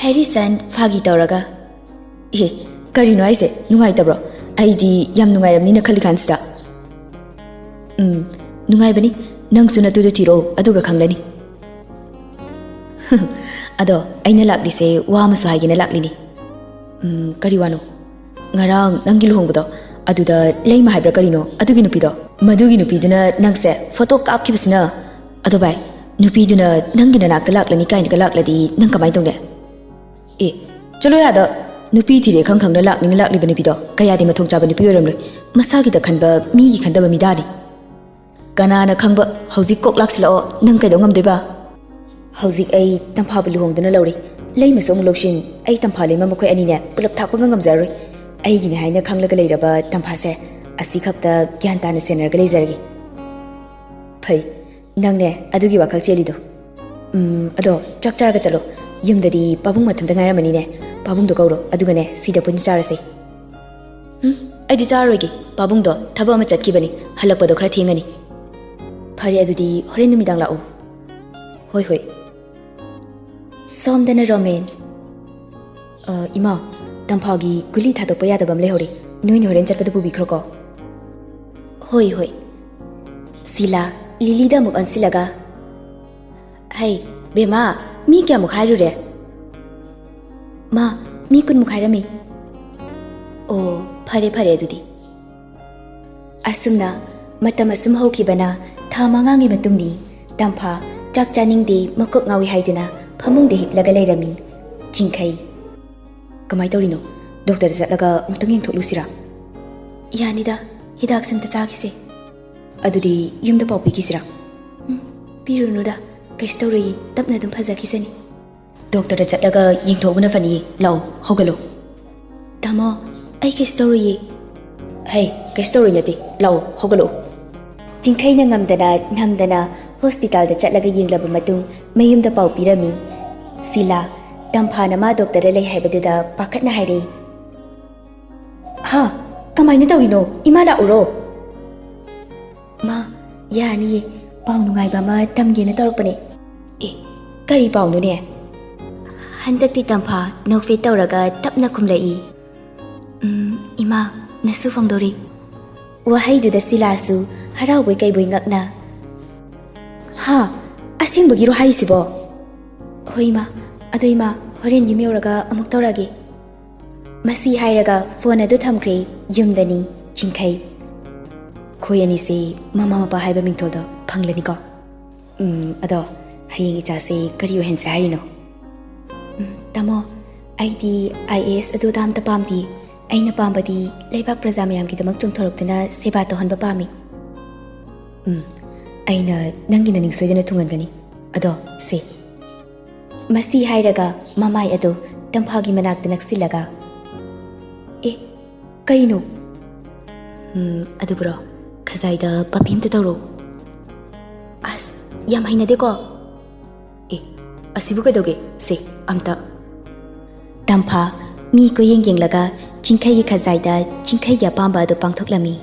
ꯍꯦꯔꯤꯁꯟ ꯐꯥꯒꯤ ꯇꯧꯔꯒ, "ꯑꯦ, ꯀꯔꯤꯅꯣ ꯍꯥꯏꯁꯦ? ꯅꯨꯡꯉꯥꯏꯇꯕ꯭ꯔꯣ? ꯑꯩꯗꯤ ꯌꯥꯝ ꯅꯨꯡꯉꯥꯏꯔꯝꯅꯤꯅ ꯈꯜꯂꯤ ꯀꯥꯟꯁꯤꯗ꯫" "ꯎꯝ, ꯅꯨꯡꯉꯥꯏꯕꯅꯤ꯫ ꯅꯪꯁꯨ ꯅꯇꯨꯗꯣ ꯊꯤꯔꯛꯑꯣ, ꯑꯗꯨꯒ ꯈꯪꯂꯅꯤ꯫" "ꯑꯗꯣ ꯑꯩꯅ ꯂꯥꯛꯂꯤꯁꯦ ꯋꯥ ꯑꯃꯁꯨ ꯍꯥꯏꯒꯦꯅ ꯂꯥꯛꯂꯤꯅꯤ꯫" "ꯎꯝ, ꯀꯔꯤ ꯋꯥꯅꯣ?" "ꯉꯔꯥꯡ ꯅꯪꯒꯤ ꯂꯨꯍꯣꯡꯕꯗꯣ, ꯑꯗꯨꯗ ꯂꯩꯃ ꯍꯥꯏꯕ꯭ꯔꯥ ꯀꯔꯤꯅꯣ, ꯑꯗꯨꯒꯤ ꯅꯨꯄꯤꯗꯣ, ꯃꯗꯨꯒꯤ ꯅꯨꯄꯤꯗꯨꯅ ꯅꯪꯁꯦ ꯐꯣꯇꯣ ꯀꯥꯞꯈꯤꯕꯁꯤꯅ꯫" "ꯑꯗꯣ ꯚꯥꯏ, ꯅꯨꯄꯤꯗꯨꯅ ꯅꯪꯒꯤ ꯅꯅꯥꯛꯇ ꯂꯥꯛꯂꯅꯤ ꯀꯥꯏꯅꯒ ꯂꯥꯛꯂꯗꯤ ꯅꯪ ꯀꯃꯥꯏꯅ ꯇꯧꯅꯤ?" "ꯑꯦ, ꯆꯠꯂꯣ ꯌꯥꯗ꯫ ꯅꯨꯄꯤ ꯊꯤꯔꯦ ꯈꯪ ꯈꯪꯅ ꯂꯥꯛꯅꯤꯡꯅ ꯂꯥꯛꯂꯤꯕ ꯅꯨꯄꯤꯗꯣ ꯀꯌꯥꯗꯤ ꯃꯊꯣꯡ ꯆꯥꯕ ꯅꯨꯄꯤ ꯑꯣꯏꯔꯝꯂꯣꯏ꯫ ꯃꯁꯥꯒꯤꯗ ꯈꯟꯕ, ꯃꯤꯒꯤ ꯈꯟꯗꯕ ꯃꯤꯗꯥꯅꯤ꯫ ꯀꯅꯥꯅ ꯈꯪꯕ, ꯍꯧꯖꯤꯛ ꯀꯣꯛ ꯂꯥꯛꯁꯤꯜꯂꯛꯑꯣ, ꯅꯪ ꯀꯩꯗꯧ ꯉꯝꯗꯣꯏꯕ?" "ꯍꯧꯖꯤꯛ ꯑꯩ ꯇꯝꯐꯥꯕꯨ ꯂꯨꯍꯣꯡꯗꯨꯅ ꯂꯧꯔꯦ꯫ ꯂꯩꯃꯁꯨ ꯑꯃꯨꯛ ꯂꯧꯁꯤꯟ, ꯑꯩ ꯇꯝꯐꯥ ꯂꯩꯃ ꯃꯈꯣꯏ ꯑꯅꯤꯅꯦ ꯄꯨꯂꯞ ꯊꯥꯛꯄꯒ ꯉꯝꯖꯔꯔꯣꯏ꯫ ꯑꯩꯒꯤꯅꯦ ꯍꯥꯏꯅ ꯈꯪꯂꯒ ꯂꯩꯔꯕ ꯇꯝꯐꯥꯁꯦ ꯑꯁꯤ ꯈꯛꯇ ꯒ꯭ꯌꯥꯟ ꯇꯥꯅ ꯁꯦꯟꯅꯔꯒ ꯂꯩꯖꯔꯒꯦ꯫" "ꯐꯩ, ꯅꯪꯅꯦ ꯑꯗꯨꯒꯤ ꯋꯥꯈꯜ ꯆꯦꯜꯂꯤꯗꯣ꯫ ꯎꯝ, ꯑꯗꯣ ꯆꯥꯛ ꯆꯥꯔꯒ ꯆꯠꯂꯣ꯫ ꯌꯨꯝꯗꯗꯤ ꯄꯥꯕꯨꯡ ꯃꯊꯟꯇ ꯉꯥꯏꯔꯝꯃꯅꯤꯅꯦ꯫ ꯄꯥꯕꯨꯡꯗꯣ ꯀꯧꯔꯣ, ꯑꯗꯨꯒꯅꯦ ꯁꯤꯗ ꯄꯨꯟꯅ ꯆꯥꯔꯁꯦ꯫" "ꯎꯝ, ꯑꯩꯗꯤ ꯆꯥꯔꯣꯏꯒꯦ꯫ ꯄꯥꯕꯨꯡꯗꯣ ꯊꯕꯛ ꯑꯃ ꯆꯠꯈꯤꯕꯅꯤ, ꯍꯜꯂꯛꯄꯗꯣ ꯈꯔ ꯊꯦꯡꯉꯅꯤ꯫" "ꯐꯔꯦ, ꯑꯗꯨꯗꯤ ꯍꯣꯔꯦꯟ ꯅꯨꯃꯤꯗꯥꯡ ꯂꯥꯛꯑꯣ꯫" "ꯍꯣꯏ, ꯍꯣꯏ꯫" ꯁꯣꯝꯗꯅ ꯔꯣꯃꯦꯟ꯫ "ꯑ, ꯏꯃꯥ, ꯇꯝꯐꯥꯒꯤ ꯒꯨꯂꯤ ꯊꯥꯗꯣꯛꯄ ꯌꯥꯗꯕ ꯑꯃ ꯂꯩꯍꯧꯔꯦ꯫ ꯅꯣꯏꯅ ꯍꯣꯔꯦꯟ ꯆꯠꯄꯗ ꯄꯨꯕꯤꯈ꯭ꯔꯣꯀꯣ꯫" "ꯍꯣꯏ, ꯍꯣꯏ꯫" ꯁꯤꯂꯥ, ꯂꯤꯂꯤꯗ ꯑꯃꯨꯛ ꯑꯣꯟꯁꯤꯜꯂꯒ, "ꯍꯩ, ꯕꯦꯝꯃ, ꯃꯤ ꯀꯌꯥꯃꯨꯛ ꯍꯥꯏꯔꯨꯔꯦ?" "ꯃꯥ, ꯃꯤ ꯀꯨꯟꯃꯨꯛ ꯍꯥꯏꯔꯝꯃꯤ꯫" "ꯑꯣ, ꯐꯔꯦ, ꯐꯔꯦ ꯑꯗꯨꯗꯤ꯫" ꯑꯁꯨꯝꯅ ꯃꯇꯝ ꯑꯁꯨꯝ ꯍꯧꯈꯤꯕꯅ ꯊꯥ ꯃꯉꯥꯒꯤ ꯃꯇꯨꯡꯅꯤ꯫ ꯇꯝꯐꯥ ꯆꯥꯛ ꯆꯥꯅꯤꯡꯗꯦ, ꯃꯀꯣꯛ ꯉꯥꯎꯏ ꯍꯥꯏꯗꯨꯅ ꯐꯃꯨꯡꯗ ꯍꯤꯞꯂꯒ ꯂꯩꯔꯝꯃꯤ꯫ ꯆꯤꯡꯈꯩ, "ꯀꯃꯥꯏ ꯇꯧꯔꯤꯅꯣ? ꯗꯣꯛꯇꯔꯗ ꯆꯠꯂꯒ ꯑꯃꯨꯛꯇꯪ ꯌꯦꯡꯊꯣꯛꯂꯨꯁꯤꯔꯥ?" "ꯌꯥꯅꯤꯗ, ꯍꯤꯗꯥꯛꯁꯦ ꯑꯝꯇ ꯆꯥꯈꯤꯁꯦ꯫" "ꯑꯗꯨꯗꯤ ꯌꯨꯝꯗ ꯄꯥꯎ ꯄꯤꯈꯤꯁꯤꯔꯥ?" "ꯎꯝ, ꯄꯤꯔꯨꯔꯅꯨꯗ, ꯀꯩꯁꯨ ꯇꯧꯔꯣꯏꯌꯦ, ꯇꯞꯅ ꯑꯗꯨꯝ ꯐꯖꯈꯤꯁꯅꯤ꯫" "ꯗꯣꯛꯇꯔꯗ ꯆꯠꯂꯒ ꯌꯦꯡꯊꯣꯛꯎꯕꯅ ꯐꯅꯤꯌꯦ꯫ ꯂꯥꯛꯑꯣ, ꯍꯧꯒꯠꯂꯣ꯫" "ꯇꯥꯃꯣ, ꯑꯩ ꯀꯩꯁꯨ ꯇꯧꯔꯣꯏꯌꯦ꯫" "ꯍꯩ, ꯀꯩꯁꯨ ꯇꯧꯔꯣꯏ ꯅꯠꯇꯦ꯫ ꯂꯥꯛꯑꯣ, ꯍꯧꯒꯠꯂꯛꯑꯣ꯫" ꯆꯤꯡꯈꯩꯅ ꯉꯝꯗꯅ ꯅꯝꯗꯅ ꯍꯣꯁꯄꯤꯇꯥꯜꯗ ꯆꯠꯂꯒ ꯌꯦꯡꯂꯕ ꯃꯇꯨꯡ ꯃꯌꯨꯝꯗ ꯄꯥꯎ ꯄꯤꯔꯝꯃꯤ꯫ ꯁꯤꯂꯥ, ꯇꯝꯐꯥꯅ ꯃꯥ ꯗꯣꯛꯇꯔꯗ ꯂꯩ ꯍꯥꯏꯕꯗꯨꯗ ꯄꯥꯈꯠꯅ ꯍꯥꯏꯔꯛꯏ꯫ "ꯍꯥ? ꯀꯃꯥꯏꯅ ꯇꯧꯔꯤꯅꯣ? ꯏꯃꯥ ꯂꯥꯛꯎꯔꯣ?" "ꯃꯥ, ꯌꯥꯔꯅꯤꯌꯦ, ꯄꯥꯎ ꯅꯨꯡꯉꯥꯏꯕ ꯑꯃ ꯇꯝꯒꯦꯅ ꯇꯧꯔꯛꯄꯅꯦ꯫" "ꯑꯦ, ꯀꯔꯤ ꯄꯥꯎꯅꯣꯅꯦ?" ꯍꯟꯗꯛꯇꯤ ꯇꯝꯐꯥ ꯅꯣꯛꯐꯦꯠ ꯇꯧꯔꯒ ꯇꯞꯅ ꯈꯨꯝꯂꯛꯏ꯫ "ꯎꯝ, ꯏꯃꯥ, ꯅꯁꯨ ꯐꯣꯡꯗꯣꯔꯤ꯫" ꯋꯥꯍꯩꯗꯨꯗ ꯁꯤꯂꯥꯁꯨ ꯍꯔꯥꯎꯕꯣꯏ ꯀꯩꯕꯣꯏ ꯉꯛꯅ, "ꯍꯥ? ꯑꯁꯦꯡꯕꯒꯤꯔꯣ ꯍꯥꯏꯔꯤꯁꯤꯕꯣ?" "ꯍꯣꯏ, ꯏꯃꯥ꯫ ꯑꯗꯣ, ꯏꯃꯥ, ꯍꯣꯔꯦꯟ ꯌꯨꯝ ꯌꯧꯔꯒ ꯑꯃꯨꯛ ꯇꯧꯔꯛꯑꯒꯦ꯫" ꯃꯁꯤ ꯍꯥꯏꯔꯒ ꯐꯣꯟ ꯑꯗꯨ ꯊꯝꯈ꯭ꯔꯦ꯫ ꯌꯨꯝꯗꯅꯤ ꯆꯤꯡꯈꯩ꯫ "ꯑꯩꯈꯣꯏ ꯑꯅꯤꯁꯦ ꯃꯃꯥ ꯃꯄꯥ ꯍꯥꯏꯕ ꯃꯤꯡꯊꯣꯜꯗꯣ ꯐꯪꯂꯅꯤꯀꯣ꯫ ꯎꯝ, ꯑꯗꯣ ꯍꯌꯦꯡ ꯏꯆꯥꯁꯦ ꯀꯔꯤ ꯑꯣꯏꯍꯟꯁꯦ ꯍꯥꯏꯔꯤꯅꯣ?" "ꯎꯝ, ꯇꯥꯃꯣ, ꯑꯩꯗꯤ ꯑꯥꯏ ꯑꯦ ꯑꯦꯁ ꯑꯗꯨ ꯑꯗꯥ ꯑꯝꯇ ꯄꯥꯝꯗꯦ꯫ ꯑꯩꯅ ꯄꯥꯝꯕꯗꯤ ꯂꯩꯕꯥꯛ ꯄ꯭ꯔꯖꯥ ꯃꯌꯥꯝꯒꯤꯗꯃꯛ ꯆꯣꯡꯊꯣꯔꯛꯇꯨꯅ ꯁꯦꯕꯥ ꯇꯧꯍꯟꯕ ꯄꯥꯝꯃꯤ꯫" "ꯎꯝ, ꯑꯩꯅ ꯅꯪꯒꯤ ꯅꯅꯤꯡ ꯁꯣꯏꯗꯅ ꯊꯨꯡꯍꯟꯒꯅꯤ꯫ ꯑꯗꯣ ꯁꯦ꯫" ꯃꯁꯤ ꯍꯥꯏꯔꯒ ꯃꯃꯥꯏ ꯑꯗꯨ ꯇꯝꯐꯥꯒꯤ ꯃꯅꯥꯛꯇ ꯅꯛꯁꯤꯜꯂꯒ, "ꯑꯦ, ꯀꯔꯤꯅꯣ?" "ꯎꯝ, ꯑꯗꯨꯕꯨꯔꯣ, ꯈꯖꯥꯏꯗ ꯄꯥꯐꯤ ꯑꯝꯇ ꯇꯧꯔꯣ꯫" "ꯑꯁ, ꯌꯥꯝ ꯍꯩꯅꯗꯦꯀꯣ꯫" "ꯑꯦ, ꯑꯁꯤꯕꯨ ꯀꯩꯗꯧꯒꯦ? ꯁꯦ, ꯑꯝꯇ꯫" ꯇꯝꯐꯥ ꯃꯤ ꯀꯣꯏꯌꯦꯡ ꯌꯦꯡꯂꯒ ꯆꯤꯡꯈꯩꯒꯤ ꯈꯖꯥꯏꯗ ꯆꯤꯡꯈꯩꯒꯤ ꯑꯄꯥꯝꯕ ꯑꯗꯨ ꯄꯥꯡꯊꯣꯛꯂꯝꯃꯤ꯫